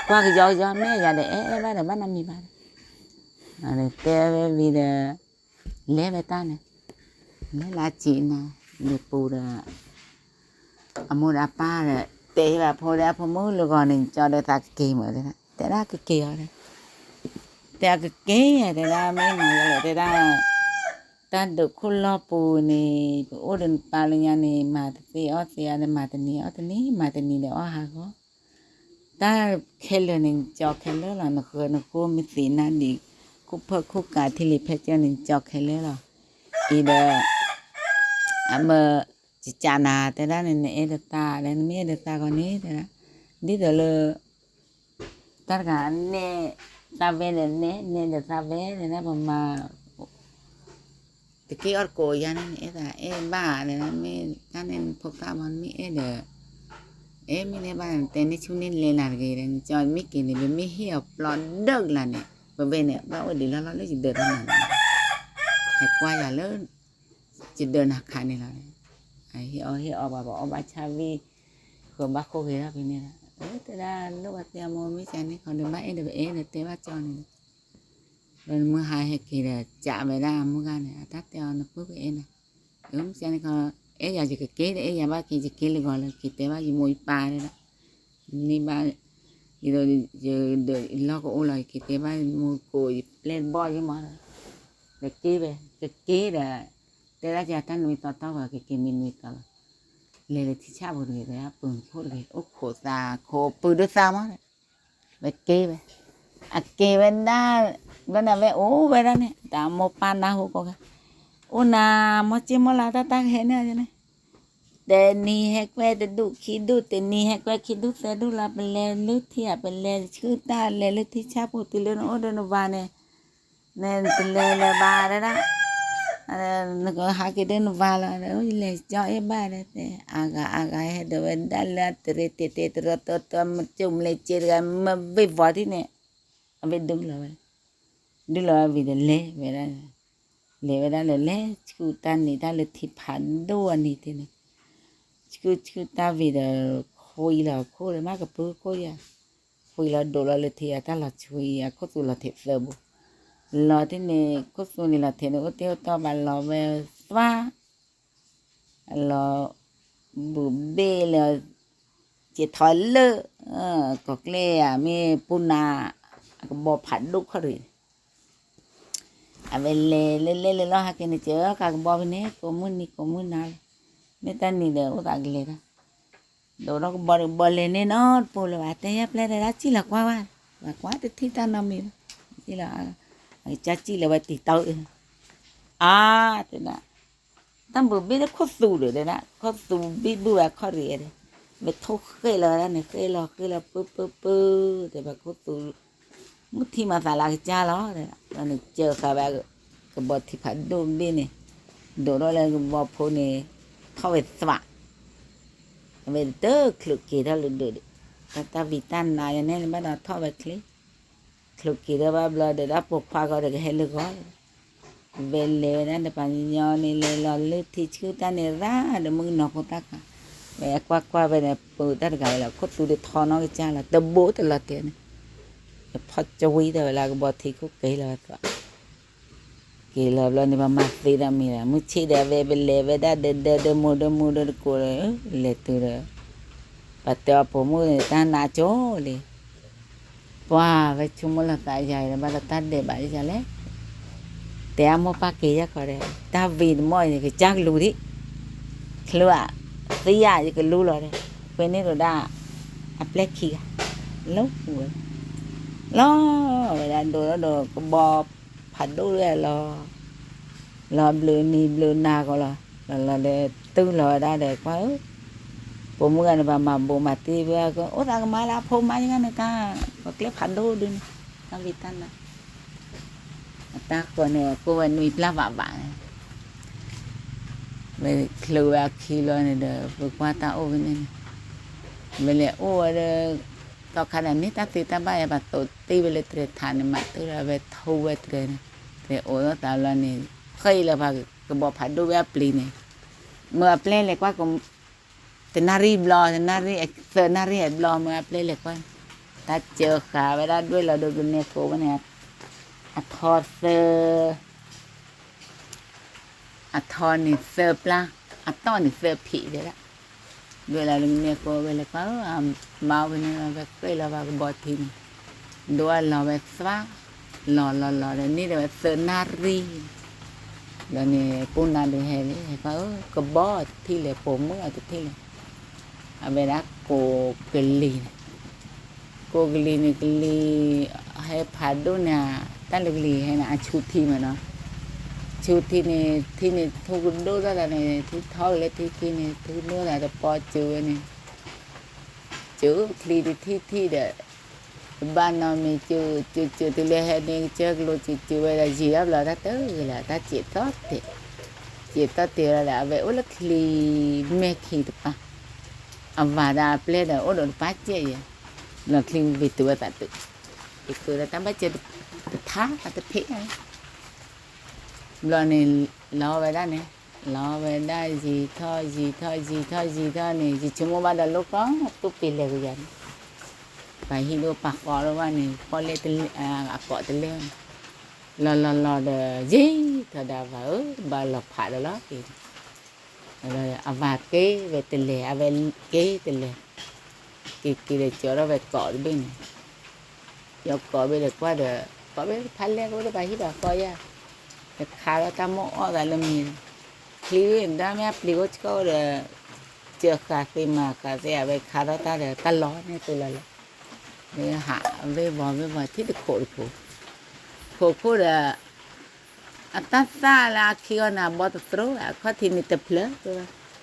ကွၢ်ကယီကယီ မ့ၢ်ယၤဒီး အဲၣ်အဲၣ်ဘၣ်ဒီး ဘၣ်နီတမံၤဘၣ်, တဲဝဲဝံၤဒီး လဲၤဝဲတၢ်န့ၣ်, လဲၤလၢအစံးနၤ လံာ်ပူၤဒီး အမိၢ်ဒီးအပၢ်ဒီး တဲဘၣ်ဖိဒီး အဖိမုၣ်လၢဂီၤန့ၣ် ကၠီဒီးသးကက့ၤမး တဲဒၣ် တဲဒၣ်ကက့ၤအီၤ, တဲအကက့ၤ တဲဒၣ် မ့ၢ်မၤယလဲၣ် တဲဒၣ်, တၢ်ဒုးခိၣ်လီၢ်ပူၤန့ၣ် ပအိၣ်ဒီးနပၢ်လၢညါန့ၣ် မၤတသ့အီၣ်သ့အီၤဒီး မၤတနံၤအီၣ်တနံၤ မၤတနံၤဒီးအီၣ်ဟးဂီၤ တၢ်ခဲလၢာ်န့ၣ် နကၠီခဲလၢာ်လီၤ, နဃၢၤနဃိမ့ၢ်သ့ၣ်နၢ်ဒံး ခိၣ်ဖၢၣ်ခိၣ်ကးထံလံၤဖဲကၢၢ်န့ၣ် နကၠီခဲလၢာ်လီၤ, အံၤဒီး အမ့ၢ် ကကးနၤ တဲဒၣ်န့ၣ် နအဲၣ်ဒီးသးဒီး နမ့ၢ်အဲၣ်ဒီးသးဂီၢ်န့ၣ် တဲဒၣ်, ဒ်သိးလၢ တၢ်တဂၤနဲၣ် သးဝဲဒီးနဲၣ် နဲၣ်ဒီးသးဝဲ တဲဒၣ် ပမၤ တက့ၢ်အီၣ်တကိးယၤန့ၣ် နအဲၣ်သးအဲၣ်ဘၣ် တဲဒၣ် မ့ၢ်တၢ်န့ၣ်နဖိသၣ်မ့ၢ် နမ့ၢ်အဲၣ်ဒီး အဲၣ်မ့ၢ်န့ၢ်ဘၣ် နတဲန့ၢ်ဆူၣ်န့ၢ်လဲၤနၤတဂ့ၤဒီး နကၠီမ့ၢ်က့ၤန့ၣ် ပမ့ၢ်ဟ့ၣ်အီၤပျီဒၢကလါန့ၣ် ပဝဲန့ၣ် ဘၣ်အိၣ်ဒံးလီၢ်လီၢ်လၢယဒၢးတၢ်နၤန့ၣ် ဟဲကွၢ်ယၤလၢ ယဒၢးနၤခါန့ၣ်လီၤ, ဟ့ၣ်အီၣ်ဟ့ၣ်အီပှၤ ပအီၣ်ဘၣ်ဆၣ်ဝံၣ် ဃၢၤဘၣ်ခိၣ်ဂ့ၤထီၣ်ဖဲန့ၣ်လီၤ, တဲဒၣ်လိၣ်ဘၣ်တဲအမိၢ် မ့ၢ်ကန့ၣ်ခီဒီး ဘၣ်အဲၣ်ဒီးပအဲၣ်ဒီးတဲဘၣ်ကၠီန့ၣ်ဒီး ဒီးနမုၢ်ဟါဟဲက့ၤဒီး ကးဝဲဒၣ်အမုၢ်ဂၤန့ၣ် အတၢ်တဲအီၤ နပုၢ်ကအဲၣ်နၤ, မ့ၢ်ကန့ၣ်ခီ အဲၣ်ယၤယကက့ၤဒီး အဲၣ်ယၤဘၣ်က့ၤ ယက့ၤလၢဂီၤလၢ က့ၤတဲဘၣ်ယမိၢ်ယပၢ်တဲဒၣ်, န့ၢ်ဘၣ် ယလီၢ်ကအိၣ်လီၤ ယက့ၤတဲဘၣ်မိၢ်ကိး ယပျဲၢ်တဘီၣ်ယမးဒီး ကက့ၤဝဲ ကက့ၤဒီး တဲဒၣ်ကတၢ်နွံသီတီၢ်ဝဲ ကက့ၤမ့ၢ်နွံသီလီၤ, လဲၤလၢထံဆၣ်ပူၤတဂ့ၤ တဲဒၣ် ပုၢ်ခိၣ်တဂ့ၤ အိၣ်ခိးသးခိးပုၢ်ဒိၣ်သးမးဒီး ဝဲက့ၤဝဲ, အက့ၤဝဲဒၣ် ဘျီန့ၣ် အဝဲအိၣ်ဝဲဒၣ်န့ၣ် တၢ်မိၢ်ပၢ်နၢ်ဟူကိးဂၤ, အိၣ်နၤ မ့ၢ်က့ၤမ့ၢ်လၢတၢ်တၢ်ကဟဲန့ၣ်န့ၣ်, တနံၤဟဲကွဲတဒူၣ်ခံဒူၣ် တနံၤဟဲကွဲခံဒူၣ်သၢဒူၣ်လီၤ ပလဲၤလၢထံဧါ ပလဲၤဆူတၢ်လဲၤလၢထံဆၣ်ပူၤတုၤလၢနအိၣ်ဒီးနဝၤန့ၣ် နတလဲၤလၢၤဘၣ်တဲဒၣ်, နကဟးက့ၤဒီးနဝၤလီၤ, ယလဲၤကၠီအဲၣ်ဘၣ်ဒီးတဲ, အါဂၤအါဂၤ ဟဲဒိးဝဲဒၣ်လၢအတရံးတ့ၢ်တ့ၢ်တရံးတရံး မ့ၢ်ကၠိမ့ၢ်လဲၤက့ၤတဂၤ မ့ၢ်ဝ့ၢ်ဝီၤထံန့ၣ်, အဝဲဒုးလီၤဝဲ, ဒုးလီၤဝဲဝံၤဒီးလဲၤဝဲဒၣ်, လဲၤဝဲဒၣ်လၢလဲၤဆူတၢ်န့ၣ် တၢ်လၢထံဖးဒိၣ်အနံၤတ့ၢ်န့ၣ်, ဆူဆူတၢ်ဝံၤဒီး ခွံလီၤခိၣ်ဒီး မ့ၢ်ကပုၢ်ခိၣ်ယၤ ခွံလီၤဒိးလီၤလၢထံအတၢ်လီၤဆွံအခိၣ်သူလီၤထဲးသၢဘိ, လီၤတ့ၢ်န့ၣ် ခိၣ်သူန့ၣ်လီၤထဲးန့ၣ် အိၣ်တ့ၢ်အိၣ်တီၢ်ဘၣ်လီၤဝဲသွါ, လီၤဘူၣ်ဘ့ၣ်လၢ က့ၤထီၣ်လၢ ကီၢ်ကျဲဧါ မ့ၢ်ပူၤနၤ အကဘီဖးဒိၣ်ခီၣ်ရံၣ် အဝဲလဲၤလၢလဲၤလၢလီၤဟးက့ၤန့ၣ် ကၢဃာ်ကဘီဖဲန့ၣ် ကိးမုၢ်နံၤကိးမုၢ်နၤလီၤ, မ့ၢ်တၢ်နံၤဒီးအိၣ်သးကလဲၤတၢ်, ဒိးထီၣ်ကဘီဒီးကဘီလဲၤန့ၢ်နီတပူၤလၢၤဘၣ် တဲယဲၢ်ပျဲၢ်တဲဒၣ် စံၣ်လီၤကွၢ်ဝဲ, ပှၤကွၢ်တထံၣ်တၢ်နီတမံၤဘၣ်, စံၣ်လီၤ, အကစၢ်စံၣ်လီၤဝဲတံၤတီအၢ, အါ, တဲဒၣ် တၢ်ဘူၣ်ဘ့ၣ်လၢခိၣ်သူဒီး တဲဒၣ် ခိၣ်သူဘံၣ်ဘူၣ်ဝဲခီၣ်ရံၣ်ဒီး ဝဲထိၣ်ဃ့ၢ်လီၤဝဲဒၣ်န့ၣ် ဃ့ၢ်လီၤဃ့ၢ်လီၤ ပုၢ်ပုၢ်ပုၢ် တဲဘၣ်ခိၣ်သူ မုၢ်ထံမၤသးလၢအကစၢ်လီၤ, ဒီးန့ၣ်စၢဃာ်ဝဲ ကဘီထံဖးဒိၣ်ဘ့ၣ်န့ၣ်, ဒိးထီၣ်လၢကဘီဖိန့ၣ်, ထီၣ်ဝဲသွး, အဝဲတချုးက့ၤထီၣ်လၢဒၢးဒီး, တၢ်ဝံတၢ်နါယၤန့ၣ် ဘၣ်ဒီးထီၣ်ဝဲချ့ ချုးက့ၤထီၣ်ဘၣ်ဘျီဒီး တၢ်ပိာ်ခွါဂီၤဒီးကဟဲလၢဂီၤ, ဝဲလဲၤဝဲဒၣ်တပၤညီညီန့ၣ် လဲၤလီၤလၢထံဆူတၢ်န့ၣ်ရၣ်ဒီး မုၣ်ကနီၤဖိသၣ်ခါ, ဝဲအကွၢ်ကွၢ်ဝဲန့ၣ် ပတၢ်တဂၤလီၤ ခိၣ်သူဒီးထီနီၢ်ကစၢ်လီၤ တဘိတလီၤတဲာ်န့ၣ်, ဖီၣ်ကဝံထီၣ်ဝဲလၢကဘီထံခိၣ်က့ၤလီၤဝဲသွး က့ၤလီၤဘျီန့ၣ် ပမၤသ့ဒီးမံၤဒီး မုၢ်ဆ့ၣ်ဒီး အဝဲပလဲၤဝဲဒၣ်ဒီး ဒီးဒီးမိၢ်ဒီးမုၢ်ဒီးတကိးဒီး လဲၤတုၤဒီး ပှၤတဲအီၤပိာ်မုၣ်န့ၣ် တၢ်နါကၠိလံ, ပှၤဝဲဆိကမိၣ်လီၤသးယၤဒီး ဘၣ်ဒီးတၢ်ဒဲးဘးယၤလဲၣ်, တဲအမိၢ်ပၢ်က့ၤယဲၢ်ခီဒီး တၢ်ဝံၤတမီၢ်အံၤန့ၣ် ကစၢ်ကလူၤဒံး, ချုးဧါ, သံဧါ, ယကလူလီၤဒီး ပှ့ၤန့ၢ်ဒိးဒၣ် အပျဲၢ်ခံဂၤ, လီၤဝဲ, လီၤဝဲဒၣ်ဒိးဒီးကဘီဖးဒိၣ်ဝဲလီၤ, လီၤဘျုးနံၤဘျုးနၤကီးလီၤ, လီၤလီၤဒီးတုၤလီၤဝဲဒၣ်ဒီးကွၢ်ဧၢ, ပိာ်မုၣ်ဂၤန့ၣ် ဘၣ်မၤဘိးမၤတ့ၢ်ဝဲ အိၣ်သးကမၤလၢအဖိမါယဂၤန့ၣ်တၢ်, ပှၤကျဲဖးဒိၣ်ဒုန့ၣ်, တၢ်ဝံတၢ်နါ, အတၢ်ဃီန့ၣ် ကိၢ်ဝဲနွံပျၢ်ဘၣ်ဘၣ်န့ၣ် ဝဲချုးဝဲအခံလီၤန့ၣ်ဒီး ပကွၢ်တၢ်အိၣ်ဝဲန့ၣ်န့ၣ်, ဝဲလဲၤအိၣ်ဝဲဒီး သီခါန့ၣ် မ့ၢ်တၢ်သ့တၢ်ဘၣ်ယၤ ပှၤသိးတ့ၢ်ဝဲလၢတြဲၤထးန့ၣ် မၤတၢ်ဒီး အဝဲထိဝဲတြဲၤန့ၣ်, တြဲၤအိးထီၣ်သးဘျီန့ၣ် ဃ့လၢပှၤကဘီဖးဒိၣ်ဝဲအပျံၤန့ၣ်, မၢအပျဲၢ်လဲၤကွၢ် တနၣ်ရံၣ်ဘျီ တနၣ်ရံၣ် သၢနၣ်ရံၣ်အဘျီ မၢအပျဲၢ်လဲၤကွၢ်, တၢ်စၢဃာ်ဝဲဒၣ်ဒွဲၣ်လီၤဒီးကနဲဃိးဝဲန့ၣ်, အထီသၢ အထီန့ၣ်သၢပျၢ်, အတီၢ်န့ၣ်သၢဖံးတဲဒၣ်, ဒွဲၣ်လီၤလၢကနဲဃိးဝဲလဲၤကွၢ်ဧၢ, အမါဝဲန့ၣ် ဝဲဃ့လီၤပှၤကဘီထံန့ၣ်, ဒိအလီၤဝဲသး, လီၤလီၤလီၤဒီး န့ၣ်ဒီးဝဲသၢနၣ်ရံၣ် ဒီးန့ၣ် ပူနၤဒုးဟဲလံ ဟဲကွၢ်ဧၢ ကဘီတထံၣ်လဲၣ် ပိာ်မုၣ်အတထံၣ်လဲၣ်, အဝဲဒၣ်ကိးကလံၤန့ၣ်, ကိးကလံၤန့ၣ် ကလံၤ ဟဲဖးဒိၣ်န့ၣ်, တၢ်လၢကလံၤဟဲန့ၣ် အဆူထံမ့ၢ်နီၤ, ဆူထံန့ၣ် ထံန့ၣ်ထူကဒိၣ်ထီၣ်သးန့ၣ် ထံထီကလဲၤထံခံန့ၣ် ထူကဒိၣ်သးတပီစၢၤဝဲန့ၣ် စၢၤချံတထံၣ်ထံၣ်ဒီး တဘၣ်နီတမံၤ စၢၤစၢၤတုၤလၢဟဲန့ၣ် ကစၢၢ်ကလိစၢၤစၢၤဝဲဒီး ယံာ်ထီၣ်ဘျီတၢ်တဂ့ၤလီၤ တၢ်စဲးသီၣ်တဲာ်, စဲးသီၣ်တဲာ်လီၤဒီး အဝဲအိၣ်လၢချံမဲာ်ခံတပၤ, အဝၤဒီးအပျဲၢ်ဒီး အိၣ်ဒီးတပၤစဲးယဲၢ်, ဘျီချံဝ့ၤတုၤဝဲသးတုၤ, ယဃုာ်ဒီးတၢ်ဘၣ်စၢၤတထါတဖ့း ဘျီန့ၣ် လီၤဝဲဒၣ်န့ၣ်, လီၤဝဲဒၣ်ယံာ်ထီၣ်ယံာ်ထီၣ်ယံာ်ထီၣ်ယံာ်ထီၣ်န့ၣ် ယဆိကမိၣ်ဘၣ်ဒီးလိၣ်ကီၢ်တူၢ်ပ့ၤလဲၤကယၤန့ၣ်, ပှၤဟံၣ်ဒိၣ်ပာ်ဃီလၢဘၣ်န့ၣ် ပီၣ်လဲၣ်တလဲၣ်, အကိးတလဲၣ်, လီၤလီၤလီၤဒီး ယံာ်ထီၣ်ဒီးအဝၤဧၢ ဘၣ်လီၤဖးဒီးလီၤက့ၤန့ၣ်, အဝၤက့ၤဝဲတလဲၤ အဝဲက့ၤတလဲၤ, က့ၤက့ၤဒီးကၠီထီၣ်ဝဲကိးတဘ့ၣ်န့ၣ် ယကိးဘ့ၣ်ဒီးကွၢ်ဒီး ကိးဘ့ၣ်ဖးလဲၢ်ကအိၣ်ဒီးပှၤဟံၣ်ပှၤဃီယါ, ယခးလီၤတၢ်မိၣ်အီၣ်သးလၢမံၤ, ချံဝဲဒၣ်မ့ၢ်အပျံၤအိၣ်ဆှၢဒီး, စၢဃာ်သ့မၤဃာ်သ့ အဝဲခးထီၣ်တၢ်ဒီးတၢ်လီၤန့ၣ်သုလီၤလီၤ, ဟးဝ့ၤဝီၤဝ့ၤဝီၤထံၣ်တခိးတခိး, ခိးခိၣ်ဒီး အတၢ်သၣ်လၢအခံအီၤန့ၣ် အဘီတသရိာ် အခီၣ်ထံးန့ၣ်တဖျၢၣ်,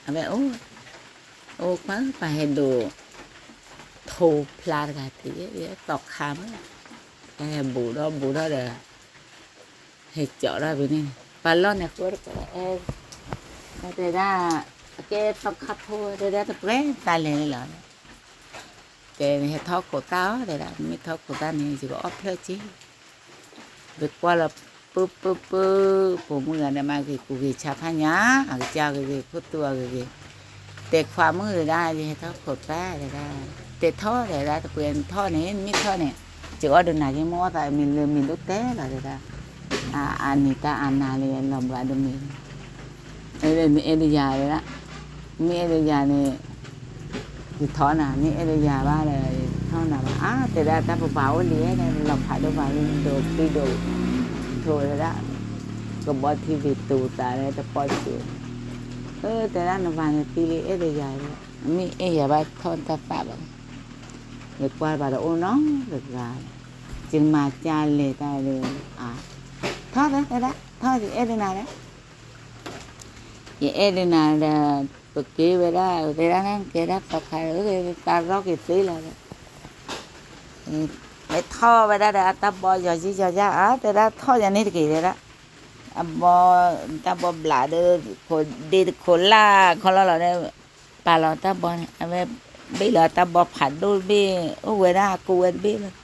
အဝဲအိၣ်, အိၣ်ကွၢ်ပှၤဟဲဒိး ထိဖျါတဂၤတယဲၢ် သီခါမး, ဟဲဘူးထီၣ်ဘူးထီၣ်ဒီး ဟဲကၠီထီၣ်ဖဲန့ၣ်, ပှၤလီၢ်န့ၣ်ဃိတကဲ, တဲဒၣ်, အကဲသီခါဖိတဲဒၣ်တပှဲၤတၢ်လဲၤလီၤ, ကဲန့ၣ်ဟဲထီၣ်ခိးသၣ်အီၤတဲဒၣ် မ့ၢ်ထီၣ်ခိးသၣ်န့ၣ် ယကအီၣ်ဖျၢၣ်က့ၤ ပကွၢ်လီၤ ပုၢ်ပုၢ်ပုၢ်, ပိာ်မုၣ်ဂၤဒီးမၤဂ့ၤပူၤဂ့ၤဆါဖးညါ, အကစၢ်ဂ့ၤဂ့ၤ ခိၣ်သူအဂ့ၤဂ့ၤ, တဲခွါမုၣ်တဲဒၣ် ယဟဲထီၣ်ခိးသၣ်တဲဒၣ်, တဲထီၣ်တဲဒၣ် တပှဲၤထီၣ်န့ၣ် နမ့ၢ်ထီၣ်န့ၣ်, ယအီၣ်ဒိးနၤ ယမိၢ်အီၣ်သးမ့ၢ်လၢမ့ၢ်ဒိၣ်တဲလီၤတဲဒၣ်, အန့ၣ်တၢ်အနါလၢလီၤဘှါဒိၣ်မ့ၢ် မ့ၢ်အဲၣ်ဒိးယၤတဲဒၣ်, မ့ၢ်အဲၣ်ဒိးယၤန့ၣ်, ယထီၣ်နၤ မ့ၢ်အဲၣ်ဒိးယၤဘၣ်ဒီး ယထီၣ်နၤဘၣ် အါ တဲဒၣ်တၢ်ပပာ်အိၣ်လံ လီၤဖးဒိၣ်ဘၣ် ဒိးပံဒိး, ထိတဲဒၣ်, ကဘီထံသ့ၣ်တူာ်သးလၢတပီၢ်စၢၤ, အၢ တဲဒၣ်နဝၤန့ၣ်သံလံ အဲၣ်ဒိးယၤ, မ့ၢ်အဲၣ်ယၤဘၣ်ထီၣ်တၢ်သၣ်ဘၣ်, ယကွၢ်ဘၣ်ဒီးအိၣ်နီတဂၤ, ယမၤကၢ်လဲၤတၢ်ဒီး, ထီၣ်တဲဒၣ် ထီၣ်ယအဲၣ်ဒိးနၤဒီး ယအဲၣ်ဒိးနၤဒီး, ပက့ၤဝဲဒၣ် တဲဒၣ်န့ၣ် ကဲဒၣ်သီခါ, သးရီက့ၤသ့လီၤဒီး, မ့ၢ်ထီၣ်ဝဲဒၣ်ဒီး အတၢ်ဘီယီၤယံယီၤယါ အါ တဲဒၣ်ထီၣ်ယၤန့ၣ်တက့ၢ်တဲဒၣ်, အဘီ, တၢ်ဘီဘျးဒီး, ခိးဒ့တခိးလၢ်ခီလီၤလီၤဒီး, ပာ်လီၤတၢ်ဘီန့ၣ် အဝဲ, ဘ့ၣ်လီၤတၢ်ဘီဖးဒိၣ်တဘ့ၣ် အိၣ်ဝဲဒၣ်အကူဝဲတဘ့ၣ်လီၤ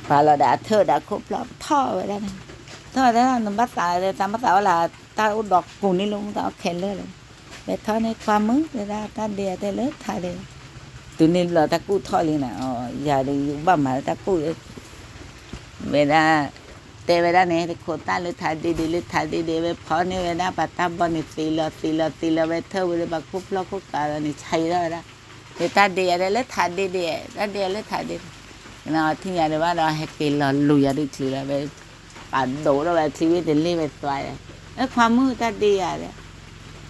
ပာ်လီၤဒီးအထၢၣ်ဒီးအခိၣ်ဖျီၣ်ထီၣ်ဝဲဒၣ်န့ၣ်, ထီၣ်ဝဲဒၣ်နဘၣ်သးဒီး တၢ်မ့ၢ်သးဝဲလၢ တၢ်အိၣ်ဒီးကူန့ၣ်လီၤ မ့ၢ်သးအီၣ်ခဲလၢာ်လီၤ, ဝဲထီၣ်န့ၣ်ခွါမုၣ်တဲဒၣ် တၢ်ဒ့အတဲလၢထးဒ့, တုၤန့ၣ်ဘျီတၢ်ကူၣ်ထီၣ်လံန့ၣ်, ယၤဒီးယဘၣ်မၤလၢတၢ်ကူၣ်လၢ ဝဲဒၣ်, တဲဝဲဒၣ်န့ၣ် တခိးသၣ်လၢထးဒ့ဒ့လၢထးဒ့ဒ့ ဝဲဖီန့ၢ်ဝဲဒၣ်ပှၤတၢ်ဘီန့ၣ်သ့လီၤသ့လီၤသ့လီၤ ဝဲထၢၣ်ဝဲလၢပှၤခိၣ်ဖျီၣ်ခိၣ်ကးလီၤန့ၣ် ဆံးထီၣ်ဝဲဒၣ်, ယတၢ်ဒ့ယၤဒဲးလၢထးဒ့ဒ့, တၢ်ဒ့ယၤလၢထးဒ့ဒ့, ထံၣ်ညါဒံးဘၣ်ဒီး ဟဲက့ၤလီၤလူၤယၤဒုးချံလီၤဝဲ, ပာ်ဒိၣ်ထီၣ်ဝဲချံဝံၤတလ့ၢ်ဝဲသွါ, အခွါမုၣ်တၢ်ဒ့ယၤဒဲး,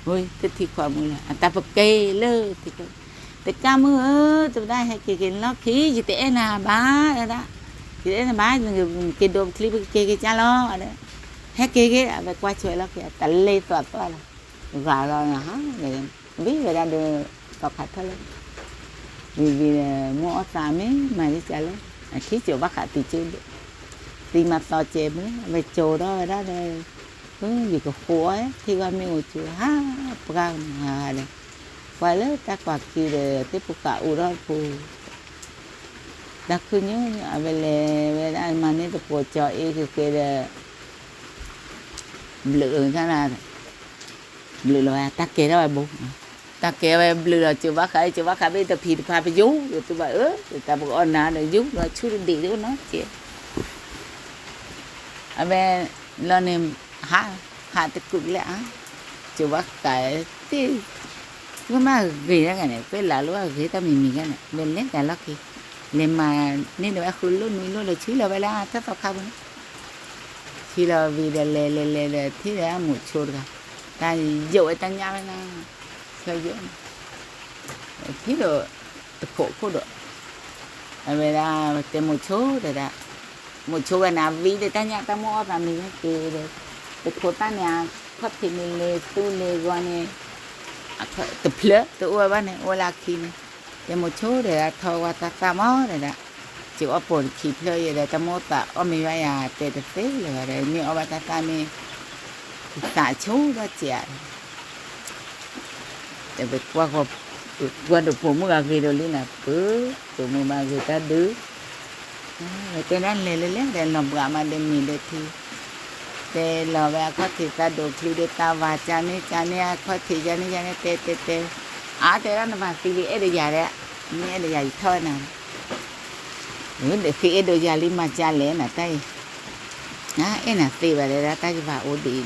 ဝဲတထံၣ်ခွါမုၣ်လၢ အတၢ်ပက့ၤလၢထံခိၣ်, တကၢ်မုၣ်ဧၢ, တဝဲဒၣ်ဟဲက့ၤက့ၤလီၢ်ခံ ယတအဲၣ်နၤဘၣ်ဒဲဒၣ်, ယတအဲၣ်နၤဘၣ်, က့ၤဒိးပချံပကက့ၤက့ၤကၢ်လီၤဒဲး, ဟဲက့ၤက့ၤ အဝဲကွၢ်ဆွဲလီၤက့ၤ တလ့သွးသွးလီၤ, ဂၤလီၤနဟါ, ဝံၤဝဲဒၣ်ဒီး သီခါထၢၣ်လၢ ဝံၤဝံၤဒီး မိၢ်အီၣ်သးမ့ၢ်မၤဒ်ကလဲၣ်, အထံၣ်စိၤဘၣ်ဃးသံကၠိဒိၣ်, သံမၤသီကဲမုၢ် အဝဲကၠိထီၣ်ဝဲဒၣ်ဒီး, ယကဃိအီၣ်ထံၣ်ဂီၢ်မ့ၣ်အူကၠိ ဟးပှၢ်နဟါဒီး, ပှၤလၢတၢ်ကွၢ်ခံဒီး သ့ၣ်ပူၤဃာ်အိၣ်ထီၣ်တပူၤ တၢ်ခုၣ်ညိ အဝဲလဲၤဝဲဒၣ်မၤန့ၢ်သကိးကၠီအ့က့ၤက့ၤဒီး ဘျုး, ဘျုးလီၤဝဲ တၢ်ကဲထီၣ်ဝဲဘိ, တၢ်ကဲဝဲဘျုးဒီး ကၠိဘၣ်ဃး ကၠိဘၣ်ဃး ဘ့ၣ်တဖံးတဖးပယိၤ ယတူၢ်ဘၣ်အၢ တၢ်ပကအီၣ်နၤဒီး ယိၤဒီးဆူၣ်တဒံးတအိၣ်နီတကဲး အဝဲလီၤန့ၣ် ဟး, ဟးတကူာ်ကလဲၣ်အါ, ကၠိဘၣ်ဃးသ့ၣ်, ဝဲမ့ၢ်ဂ့ၤတဂၤန့ၣ် သ့ၣ်လၤလိၣ်အဂ့ၤတၢ်မံၤမံၤဂၤန့ၣ် လဲၤလဲၤတၢ်လီၢ်ခံ, လဲၤမၤန့ၢ်ဒီးဝဲဃုလိၣ်နွံလိၣ်ဒီး ဆံးလီၤဝဲလၢတၢ်သီခါပူၤန့ၣ်, ဆံးလီၤဝံၤဒီးလဲၤလဲၤလဲၤဒီးထံၣ်ဒီးအမိၢ်ဆိတဂၤ, တၢ်ယိာ်ဝဲတၢ်ညၣ်ဝဲလၢ ဆၢယိာ်န့ၣ် ထံၣ်ဒီး တခိးခိၣ်ဒီး အဝဲဒၣ်တဲမိၤဆိတဲဒၣ်, မိၤဆိဝဲန့ၣ် အဝံၤဒီးတၢ်ညၣ်တၢ်မိၣ်အီၣ်သးမံၤက့ၤဒီး, တခိးသၣ်န့ၣ် အခီၣ်ထံးန့ၣ်လ့သူန့ၣ်ဂီၤန့ၣ်, တဖျၢၣ်တအိၣ်ဝဲဘၣ်န့ၣ် အိၣ်လၢအခံန့ၣ်, တဲမိၤဆိတဲဒၣ် ထီၣ်ဝဲတၢ်သၣ်မးတဲဒၣ်, ကၠိအီၣ်ပိာ်တခံဖျၢၣ်ယဲဒီး တၢ်မိၣ်သးအီၣ်မ့ၤဘၣ်ယၤတဲတသ့လၢၤဘၣ်ဒီး မ့ၢ်အီၣ်ဘၣ်တၢ်သၣ်မ့ၢ် သးဆိဒီးစဲး တပကွၢ်ဃီ, ကွၢ်ဒီးပိာ်မုၣ်ဂၤဂ့ၤဒိၣ်လံနၤ ပၢ, ပိာ်မုၣ်မၤဂ့ၤတၢ်ဒုး, တဲဒၣ်လဲၤလဲၤလဲၤဒီးလီၤဘှးမးဒီးမ့ၤဒီးထံ, တဲလီၤဝဲအခီၣ်ထံးသၣ်ဒိးချံဒီးသၣ်ဝါကန့ၣ်ကန့ၣ် အခီၣ်ထံးကန့ၣ်ကန့ၣ် တဲတဲတဲ, အါတဲဒၣ်နမၤသံလံ အဲၣ်ဒိးယၤဒီး, မ့ၢ်အဲၣ်ဒိးယၤယထီၣ်ဝဲနၤ ဒီးဃ့အဲၣ်ဒိးယၤလံမၤကလဲၣ်နၤတၢ်အံၤ, အဲၣ်နၤသ့ဘၣ်တဲဒၣ် တၢ်ယဘၣ်အိၣ်ဒံးဒီး,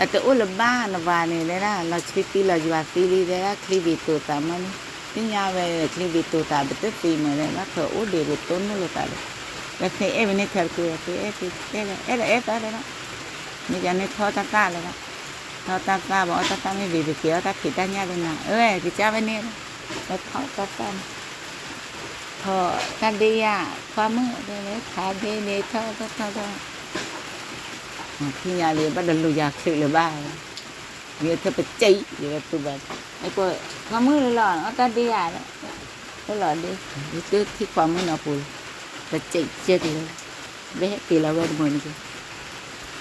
အတအိၣ်လၢၤဘၣ်နဝၤန့ၣ်တဲဒၣ် လီၤဆှံသံလီၤယွၤသံလံတဲဒၣ် ချံဘ့ၣ်တိာ်သးမးန့ၣ်, သ့ၣ်ညါဝဲချံဘ့ၣ်တိာ်သး ပတသံမးတဲဒၣ် ပအိၣ်ဒံးပတိၢ်နီၣ်လိာ်သးဒီး, ပသ့အဲၣ်ဝဲန့ၣ်ခဲတကုာ် ပအဲၣ်အဲၣ်အဲၣ်အဲၣ်အဲၣ်သးတဲဒၣ်, မ့ၢ်ကန့ၣ်ထီၣ်တၢ်သၣ်လၢၤဘၣ်, ထီၣ်တၢ်သၣ်ဘၣ်အီၣ်တၢ်သၣ်မ့ၢ်ဘ့ၣ် ပက့ၤအီၣ်တၢ်ဖံးတၢ်ညၣ်ဒီးနၤ အဝဲကစၢ်ဝဲန့ၣ်, ပထီၣ်တၢ်သၣ်န့ၣ် ထီၣ်တၢ်ဒ့ယၤ ခွါမုၣ်တဲလၢ ခးဒ့န့ၣ်ထီၣ်ထီၣ်ထီၣ်ထီၣ်, ထံၣ်ညါလံ ဘၣ်ဒီးလူၤယၤချုးလၢၤဘၣ်, မ့ၢ်ထဲပစံး ယဝဲတူၢ်ဘၣ်, ခွါမုၣ်လၢလီၤ အီၣ်တၢ်ဒ့ယၤ, အိၣ်လီၤဒ့, ယတထံၣ်ခွါမုၣ်နီၢ်ပူၤလီၤ, ပစံးကဲက့ၤလီၤ, ဝဲဟဲက့ၤလီၤဝဲတမုာ်န့ၣ်က့ၤ,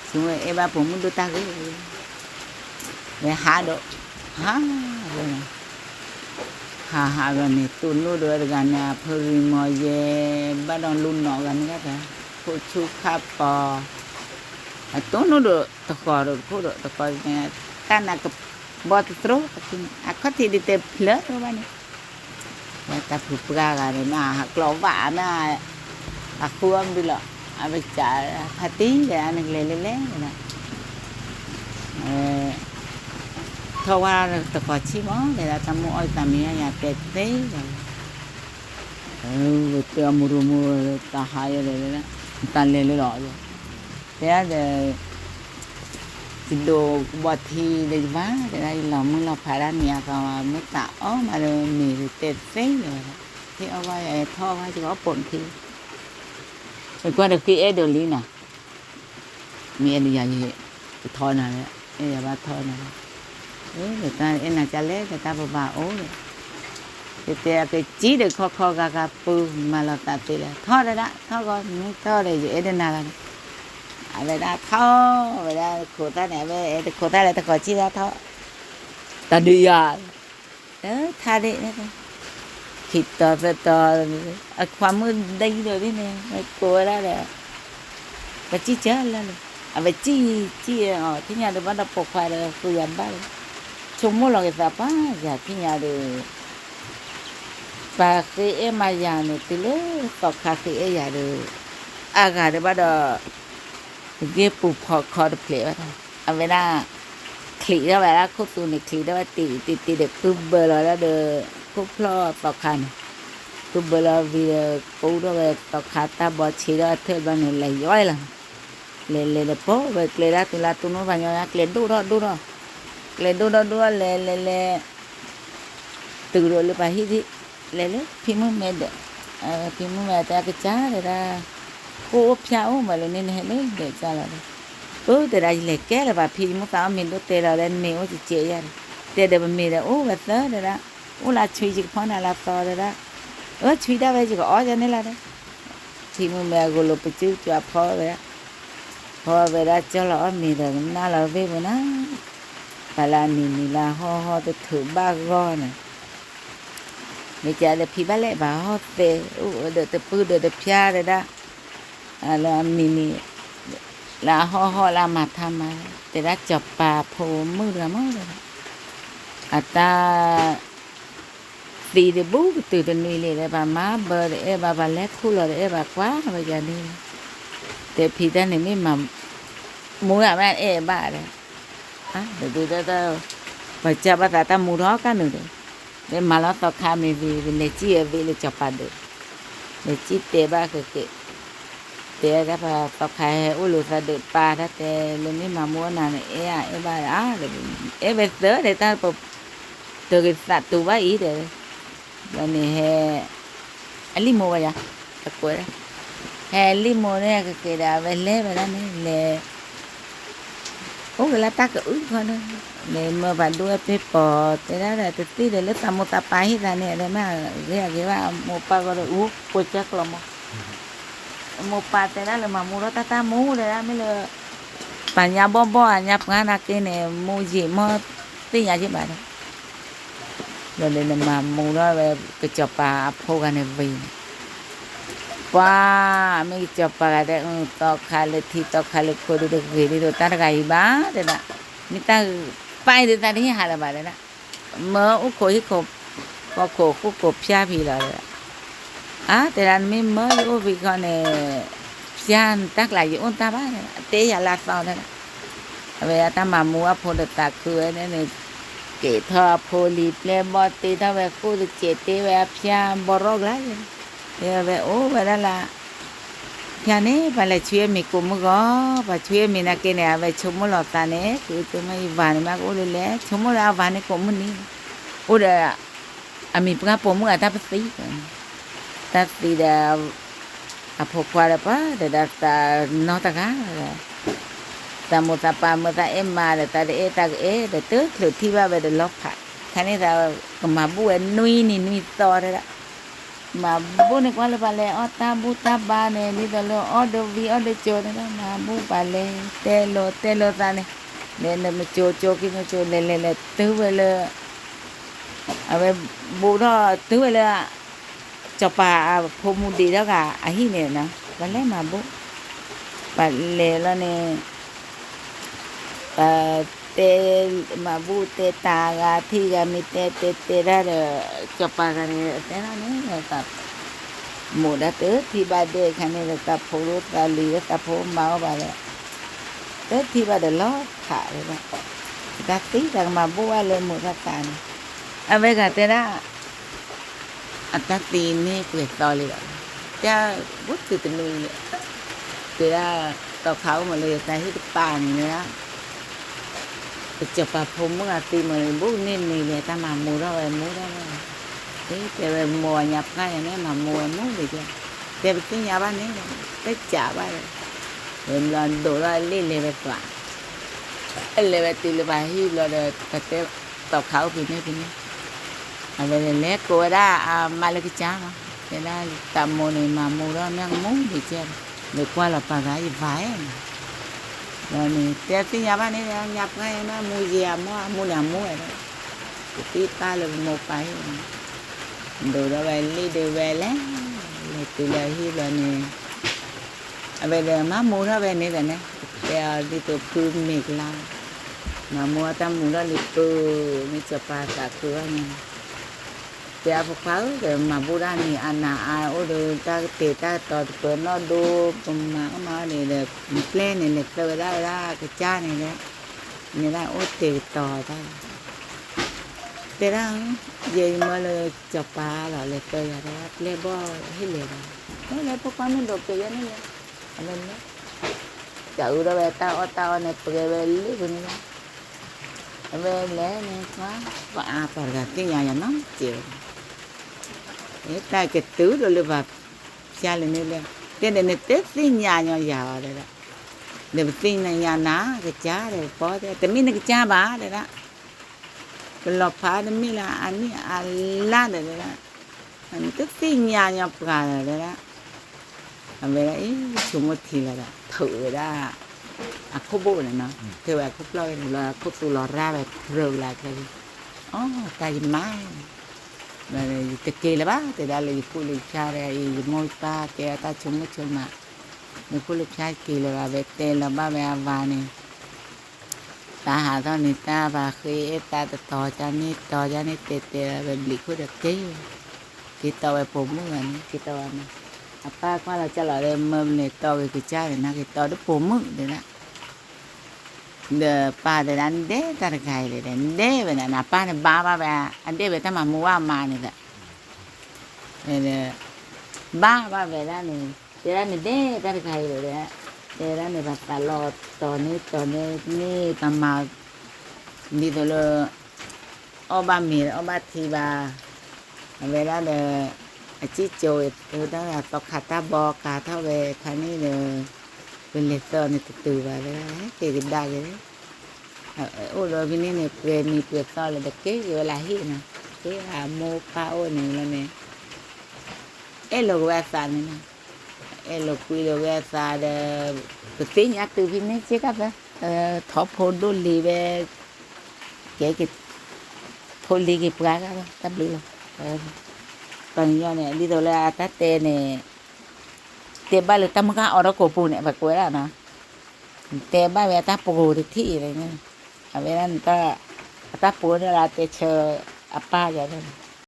ဆိဝဲအဲၣ်ဘၣ်ပိာ်မုၣ်ဒိၣ်တၢ်ဂ့ၤ, ဝဲဟးဒီး, ဟး, ဝဲ ဟးဟးဂီၤန့ၣ် တိၢ်နီၣ်ဒီးဝဲတဂၤန့ၣ် အဖၢရံမီၤယဲ, ဘၣ်ဒီးလူၤနီၣ်ဂၤန့ၣ်ဒၣ်, ခိၣ်ဆူၣ်ခါပီၤ, အတိၢ်နီၣ်ဒီးတဃီၤဒီးတခိၣ်ဒီးတဃီၤန့ၣ်, တၢ်နးကဘီတသရိာ်, အခီၣ်ထံးဒ်တဲဖျၢၣ်တဘၣ်န့ၣ်, ဝဲတၢ်ဖုပှၢ်ဂၤန့ၣ် မ့ၢ်ဟးကျီဘၣ်မ့ၢ် အဃုအီၣ်မနုၤလီၤ, အဝဲကးဖါတံၢ်ဒီး အနကလဲၤလဲၤလဲၤဒီး ထီၣ်ဝဲတဃီၤဆံၣ်မး တဲဒၣ် တၢ်မိၣ်အီၣ်သးမံၤညါ ယတဲသ့လီၤ, တဲအမိၢ်ရိမိၢ် တၢ်ဟးယဲဒီး တၢ်လဲၤလၢလီၤ, တဲဒၣ်ဒီး ယဒိးကဘီထံဒီးယဘၣ် တဲဒၣ် ယလီၤမုၢ်လီၤဖးဒၣ်န့ၣ်အသီ မ့ၢ်သးအီၣ်မးဒီးမ့ၢ်တဲသ့လီၤ, ဟ့ၣ်အီၣ်ဝဲ ထီၣ်ဝဲယကအီၣ်ပိာ်နခံ ယကွၢ်ဒီးဃ့အဲၣ်ဒိးလံနၤ, မ့ၢ်အဲၣ်ဒိးယၤယကထီၣ်နၤလၢ, အဲၣ်ယၤဘၣ်ထီၣ်နၤလၢ, တၢ်အဲၣ်နၤကလဲၣ် တၢ်ပဘၣ်အိၣ်ဒီး, တဲတဲအကစံဒီးခီခီဂၤဂၤပူၤ မၤလီၤသးသ့လၢ ထီၣ်တဲဒၣ် ထီၣ်ဂီၤ မ့ၢ်ထီၣ်ဒီးယအဲၣ်ဒိးနၤလီၤ, အဝဲဒၣ်ထီၣ်ဝဲဒၣ်တခိးသၣ်န့ၣ် အဝဲတခိးသၣ်လၢတခိးဆံၣ်ဒၣ်ထီၣ်, တၢ်ဒုးယၤ လၢထါဒ့ၣ် ခံတီၤသၢတီၤ, အခွါမုၣ်ဒ်ဒီးဒ်န့ၣ် ကိးဝဲဒၣ်ဒီး, ပစံၣ်စၢလၢလၢ, အဝဲစံၣ်စံၣ်အီၤ ထံၣ်ညါဒီးဘၣ်ဒီးပိာ်ခွါဒီးဃုယၤဘၣ်လၢ, ဆိကမိၣ်လီၤက့ၤသးပှၢ်ယၤထံၣ်ညါဒီး ပှၤဃ့အဲၣ်မးယၤန့ၣ် တုၤလၢသီခါဃ့အဲၣ်ယၤဒီး, အဂၤဒီးဘၣ်ဒီး, ဂ့ၢ်ပူၤဖီခီတဖျဲးဘၣ်ဒီး, အဝဲဒၣ်, ချံးထီၣ်ဝဲဒၣ်ခိၣ်သူန့ၣ် ချံးထီၣ်ဝဲတ့ၢ်တ့ၢ်တ့ၢ်ဒီး ကုဘၢလီၤဒၣ်ဒီး, ခိၣ်ဖျီၣ်သီခါန့ၣ်, ကုဘၢလီၤဝံၤဒီး ကူထီၣ်ဝဲသီခါတၢ်ဘီဆံးထီၣ်အထၢၣ်ဘျီန့ၣ် လဲၤယွၤလီၤ, လဲၤလဲၤဒီးပိာ်ဝဲကျဲဒၣ်တုၤလၢတိၢ်နီၣ်ပှၤညီကျဲဒိၣ်ထီၣ်ဒိၣ်ထီၣ်, ကျဲဒိၣ်ထီၣ်ဒိၣ်ထီၣ်လဲၤလဲၤလဲၤ တုၤဒီးလၢပှၤဟံၣ်ဒံး, လဲၤလၢဖံမုၣ်မဲဒီး, ဖံမုၣ်မဲတဲအကစၢ်တဲဒၣ်, ကိၣ်အိၣ်ဖၠၣ်အိၣ်မးလၢန့ၣ် နဟဲလၢဒီးကၢ်လီၤဒီး, အၢ တဲဒၣ် ယလဲၤကဲလၢၤဘၣ်ဖံ ယမိၢ်သးအီၣ်မ့ၤဒိၣ်တဲလီၤဒီး နမ့ၢ်အိၣ်ကကဲးယၤ, တဲဒီးပမ့ၢ်ဒီးအိၣ်ဝဲသၢတဲဒၣ်, အိၣ်လၢဆွံယကဖီနၤလၢသီတဲဒၣ်, အၢ ဆွံဒၣ်ဝဲယကအီၣ်ယၤန့ၣ်လီၤဒီး, ထံမုၢ်မဲအဂိၢ်လိာ်ပစုကၠွဖီဝဲဒၣ်, ဖီဝဲဒၣ်ကၠီလီၤအီၣ်မ့ၤဒီးကနၣ်လီၤဝ့ၢ်ပူၤနၤ, ပှၤလၢအနံၤနံၤလၢအဟီၣ်ဟီၣ်တထုးဘၣ်ဂီၢ်န့ၣ် မ့ၢ်ကဒီးဖံဘၣ်လဲၣ်ဘၣ်ဟီၣ်သဲ, အိၣ်ဒီးတပုၢ်ဒီးတဖၠါတဲဒၣ်, လၢအမံၤနံၤ, လၢအဟီၣ်ဟီၣ်လၢအမၤထါမၤ, တဲဒၣ်စီၤပၤဖိမုၣ်တဂၤမ့ၢ်ဒီး, အတၢ် သံတဘူၣ်ကတုၤတနွံလံဒီး ပှၤမၤဘၢတအဲၣ်ဘၣ် ပှၤလဲၤခူၣ်လီၤတအဲၣ်ဘၣ်ကွၢ်ဝဲယၤန့ၣ်, တဲဖံတၢ်န့ၣ်မ့ၢ်မၤ, မူဒၣ်မ့ၢ်အဲၣ်ဘၣ်ဒီး, ဒ်, ပှၤကၢ်ဘၣ်သးတၢ်မူထီၣ်ကၢ်နုာ်ဒီး, ဒီးမၤလီၤသီခါမ့ၢ်ဝံၤ ပလဲၤစံၣ်အဝံၤလၢစီၤပၤဒၢး, လဲၤစံၣ်တဲဘၣ်ဃဲးဃဲး, တဲဒၣ်ပှၤသီခါဟဲအိၣ်လိာ်သးဒၢးပၢ်တၢ်တဲလၢမ့ၢ်မၤမူအီၣ်နၤန့ၣ် အဲၣ်အါအဲၣ်ဘၣ်ဒီး, အဲၣ်ဝဲသၢဒီးတၢ်ပ တဂ့ၤသးတူာ်ဘၣ်အံၤဒီး, ဘျီန့ၣ်ဟဲ, အလံၣ်မိၢ်ဝဲယၤ, တကွဲးဒၣ်, ဟဲလံၣ်မိၢ်န့ၣ်ကက့ၤဒီး အဝဲလဲၤဝဲဒၣ်န့ၣ် လဲၤ, အိၣ်က့ၤလၢတၢ်ကအုၣ်ခီဒီး, မ့ၢ်မၢပှၤဒိၣ်ဝဲဖဲပီၤ တဲဒၣ်ဒီး တသ့ဒီးလၢသးမိၢ်သးပၢ်ဟ့ၣ်သးန့ၣ် အဝဲမ့ၢ်ဂ့ၤအဂ့ၤဘၣ် အမိၢ်ပၢ်ဂီၢ်ဒီး အူကွဲးကၢကျီမး အမိၢ်ပၢ်တဲဒၣ်လၢမၤမူထီၣ်တၢ်တၢ်မူတဲဒၣ်မ့ၢ်လၢ ပှၤညါဘီၣ်ဘီၣ်အညါပှၢ်နာ်က့န့ၣ် မူယံာ်မီၢ်သ့ၣ်ညါက့ဘၣ်ဒီး, ဘျီဒီးနမၤမူထီၣ်ဝဲ ကစီၤပၤအဖိဂၤန့ၣ်ဝံၤန့ၣ်, ပှၤ, မ့ၢ်ကစီၤပၤဂၤဒဲး သီခါလၢထံသီခါလၢခိဒုတဂ့ၤဒ်သိးတၢ်တဂၤအံၤဘၣ်တဲဒၣ်, မ့ၢ်တၢ်ပၢ်အံၤဒုးသးတဟ့ၣ်ဟးလၢၤဘၣ်တဲဒၣ်, မၢအိၣ်ခိးဟံၣ်ခိး, ပှၤခိးဃူခိးဖၠါဖံလီၤတဲဒၣ်, အါတဲဒၣ်နမ့ၢ်မၢယအိၣ်ဖံခီန့ၣ်, ဖၠါနတၢ်ကျးယအိၣ်တၢ်ဘၣ်, တဲယၤလၢအသီတဲဒၣ်, အဝဲအတၢ်မၤမူအဖိဒီးသးခုဝဲန့ၣ်, က့ၤထီၣ်အဖိလံၤပျဲၢ်ဘီၣ်တ့ထီၣ်ဝဲဃိၣ်တစဲးတ့ဝဲအဖၠါဘီရီကျါ, တဲဝဲအိၣ်ဝဲဒၣ်လၢ ဖၠါန့ၣ် ပှၤလဲၤဆွံအမံၤကိးမုၢ်ဂီၢ်, ပှၤဆွံအမံၤနာ်က့န့ၣ် အဝဲဆိကမိၣ်လီၤသးန့ၣ် သုတမ့ၢ်ယဝၤန့ၣ်မးကအိၣ်လၢလဲၣ်, ဆိကမိၣ်လၢအဝၤန့ၣ်ကိးမုၢ်နံၤ, အိၣ်ဒီး အမံၤပှၢ်ပိာ်မုၣ်အတၢ်ပသံ, တၢ်သံဒီး အဖိခွါဒီးပှၤဒီးဒၣ်သးနီတဂၤဒီး သးမိၢ်သးပၢ်မၢသးအဲၣ်မးဒီး သးတအဲၣ်တၢ်ကအဲၣ်ဒီး တချုးထံၣ်ဘၣ်ဝဲဒီးလီၤဖး, ခါန့ၣ်သးကမၤဘူၣ်ဝဲနွံနံၤနွံသီတဲဒၣ်, မၤဘူၣ်န့ၣ်ကွၢ်လၢပှၤလဲၤအီၣ်တၢ်ဘူၣ်တၢ်ဘါန့ၣ် ဒ်သိးလၢအီၣ်ဒီးဝံၤအီၣ်ဒီးကၠိန့ၣ်ဒီး မၤဘူၣ်ပှၤလဲၤတဲလိာ်တဲလိာ်သးန့ၣ်, လဲၤနမ့ၢ်ကၠိကၠိက့ၤမ့ၢ်ကၠိ လဲၤလဲၤလဲၤတုၤဝဲလၢ အဝဲဘူးထီၣ်တုၤဝဲလၢ စီၤပၤအဖိမူဒံးထီၣ်ဂၤအဟံၣ်န့ၣ်နီၤ, ပှၤလဲၤမၤဘူၣ်, ပှၤလဲၤလီၤန့ၣ် ပှၤတဲ မၤဘူၣ်တဲတၢ်ဂၤထံၣ်ဂၤမ့ၢ်တဲတဲတဲဒၣ်ဒီး စီၤပၤဂၤန့ၣ် အတဲဒၣ်န့ၣ် မိၢ်ဒၣ်တထံၣ်ဘၣ်ဒဲးခါန့ၣ်ဒီး သးဖိဒိၣ်သးလံၤဒီးသးဖိမၤအီၣ်ဘၣ်ဒီး တထံၣ်ဘၣ်ဒီးလီၤဖးဝဲဒၣ်, တၢ်သံတၢ်ကမၤဘူၣ်ဘၣ်လၢမိၢ်သးသးန့ၣ်, အဝဲဂၤတဲဒၣ် အတၢ်သံန့ၣ်ပှဲၤသီလံဒီး, တဲ ဘူးတုၤတနွံလံ, တဲဒၣ် သီခါအိၣ်မးလၢယတၢ်ဟ့ၣ်တပာ်န့ၣ်ဒၣ် ကစီၤပၤဖိမုၣ်အသံမး ဘူးန့ၢ်နံၤလံ တၢ်မၤမူထီၣ်ဝဲမူထီၣ်ဝဲ, တဲဝဲမိၢ်အညါပှၢ်ယၤန့ၣ် မၤမူဝဲမူဒံးကဲ, တဲပသ့ၣ်ညါဘၣ်န့ၣ်ဒီး တဲကးဘၣ်ဒီး, ဝဲဘျီဒိးထီၣ်လ့ၣ်လဲၤဝဲသွး, လဲၤဝဲတုၤလၢပှၤဟံၣ်ဘျီဒီး ပတဲ သီခါအိၣ်ဖဲန့ၣ်ဖဲန့ၣ် အဝဲလဲၤကိးဝဲဒၣ်အမါလၢကစၢ်မး, တဲဒၣ်သးမိၢ်န့ၣ် မၤမူထီၣ်မ့ၢ်ကမူဒံးကဲ, လဲၤကွၢ်လီၤပှၤဂၤယဘၣ်ဧါ, ဘျီန့ၣ် တဲသ့ၣ်ညါဘၣ်န့ၣ် ညါပှၢ်န့ၣ် မူယံာ်အမူ အမူန့ၣ်အမူဝဲဒီး, ပသံပၢ်လၢပမိၢ်ပၢ်ဟံၣ်န့ၣ်, ဒိးထီၣ်ဝဲလ့ၣ်ဒုးဝဲလဲၤ, လဲၤတုၤလၢအဟံၣ်ဘျီန့ၣ် အဝဲဒီးမၤမူထီၣ်ဝဲန့ၣ်ဒီးန့ၣ် တဲအီၤဒ်သိးဖုမ့ၢ်ကလါ, မၤမူအတၢ်မူထီၣ်လံပုၢ်, မ့ၢ်စီၤပၤသးခုဘၣ်န့ၣ်, တဲအဖိခွါဧၢ ဒီးမၤဘူၣ်ဒၣ်န့ၣ် အနးအါအိၣ်ဒီးတၢ်ကတဲာ်တၢ်ကတီၤတပၢၤနီၣ်ဒိ ပမၤအီၣ်မၤအီၣ်န့ၣ်ဒီး ပျဲၢ်န့ၣ် လဲၤသၢဝဲဒၣ်ဝဲဒၣ်ကစၢ်န့ၣ်ဒီး, န့ၣ်ဒၣ်အိၣ်တဲာ်ကတီၤတၢ် တဲဒၣ်, ယဲယမၢလၢစီၤပၤလီၤ လဲၤသၢယၤတဲဒၣ် ပျဲၢ်ဘီၣ်ဟ့ၣ်လဲၤဒီး, အလဲၤဖိခွါမ့ၢ်ဒိးပျဲၢ်ယဲန့ၣ်လဲၤ, အဝဲလဲၤ, တၢ်အုးထီၣ်ဝဲတၢ်အီၣ်တၢ်အီန့ၣ် ပှဲၤဝဲလၢပန့ၣ်လီၤ, အဝဲလဲၤန့ၣ် ပှၤအါပှၤတဂၤသ့ၣ်ညါယၤနီတစဲးဝဲ, တၢ်ကတုၤဒိၣ်လၢပှၤဖျါလၢန့ၣ်လဲၣ်, တဲဒၣ်န့ၣ်တသ့ၣ်ညါညီယၤအီၤတဲဒၣ်, ဒီးပသ့ၣ်ညါနၤကစၢ်ဒီး ပီတဲ တမ့ၢ်နကစၢ်ဘၣ်တဲဒၣ်, ပလီၤဖးတမ့ၢ်လၢအနံၣ်အလါဒီးတဲဒၣ်, နတသ့ၣ်ညါညီပှၤလီၤတဲဒၣ်. အဝဲဒၣ်အံၤ ဆိကမိၣ်ထံလီၤဒီး ထုးဝဲဒၣ် အခိၣ်ဘိၣ်န့ၣ်နီၤ, ထုးဝဲအခိၣ်ဖျီၣ်ဝဲန့ၣ်လီၤ အခိၣ်သူလီၤရၣ်ဝဲဖျိလၢ်ကျဲ, အီ တၢ်ယမါ ယတက့ၤလၢၤဘၣ် တဲဒၣ်လၢယဖိလၢယဖၠါဒီးအံၤ ယမိၢ်ယပၢ်ကဲအတၢ်ဆိကမိၣ်ဆိကမး, ယဖိလၢဖၠါက့ၤလၢၤဘၣ် ဝဲတဲလီၤဘၣ်ဝဲအဝၤန့ၣ်, တၢ်ဟးထီၣ်န့ၣ် တၢ်ဘၣ်ဃ့အဲၣ်တၢ်တတီၤ ကန့ၣ်တီၤ ကန့ၣ်တဲတဲဝဲဘျံးခိၣ်ဒီးက့ၤ, က့ၤတီၢ်ဝဲပိာ်မုၣ်ဘၣ်န့ၣ် က့ၤတီၢ်ဝဲမး, အပၢ်ကွၢ်လီၤကၢ်လီၤဒီး မၢမလဲၤတီၢ်က့ၤကစၢ်န့ၣ် နက့ၤတီၢ်ဒီးပိာ်မုၣ်တဲဒၣ် ဒီးပၢ်တဲဒၣ် နဒဲတၢ်တခါအံၤလဲၣ်ဒီး နဒဲဝဲဒၣ်န့ၣ် အပၢ်န့ၣ်ဘါဘၣ်ဝဲ အဒဲဝဲတၢ်မၤမူဘၣ်အမါန့ၣ်ဒီး, ဘါဘၣ်ဝဲဒၣ်န့ၣ် တဲဒၣ်နဒဲတၢ်တခါအံၤလဲၣ်ဒီး, တဲဒၣ်န့ၣ် ပသးလီၤတီၤန့ၢ်တီၤန့ၢ်န့ၢ်ပမၤ ဒ်သိးလၢ အီၣ်ဘၣ်မ့ၤအီၣ်ဘၣ်ထံဘၣ်, အဝဲဒၣ်ဒီး အစံၣ်ကၠိဝဲ သီခါတၢ်ဘီကၤထီၣ်ဝဲခါန့ၣ်ဒီး ပလဲၤသီန့ၣ်တတုၤဘၣ်ဝဲဒၣ် က့ၤကဒါက့ၤ, အိၣ်ဒီးဖဲန့ၣ်န့ၣ် ပှဲၤနံၤပှဲၤသီလၢတက့ၤက့ၤဝဲလၢဟံၣ်နီၤ, က့ၤအမိၢ်ပၢ်အိၣ်န့ၣ်လီၤန့ၣ် အဲၣ်လိာ်က့ၤဝဲအသးန့ၣ်နီၤ, အဲၣ်လိာ်ကွံလိာ်ဝဲအသးဒီး ပသ့ၣ်ညါတုၤဖဲန့ၣ်စ့ၢ်ကီးသၢ, ထီၣ်ဖိဒိၣ်လံၤဝဲ ကဲက့ၤ ဖိလံၤက့ၤပှၤဂၤလီၤ တၢ်ဘျုးလီၤ, ပှၤကညီန့ၣ် ဒ်သိးလၢအတၢ်တဲန့ၣ် တဲဘၣ်လၢတၢ်မုၢ်ဂၢ်အိးထီၣ်ကိာ်ပူၤန့ၣ် ပကွဲးဒၣ်နီၤ, တဲဘၣ်ဝဲအတၢ်ပှိၤတထံၣ်အံၤန့ၣ်, အဝဲဒၣ်န့ၣ် အတၢ်ပှိၤန့ၣ်လၢအတဲဆၢအပၢ်ယၤန့ၣ်,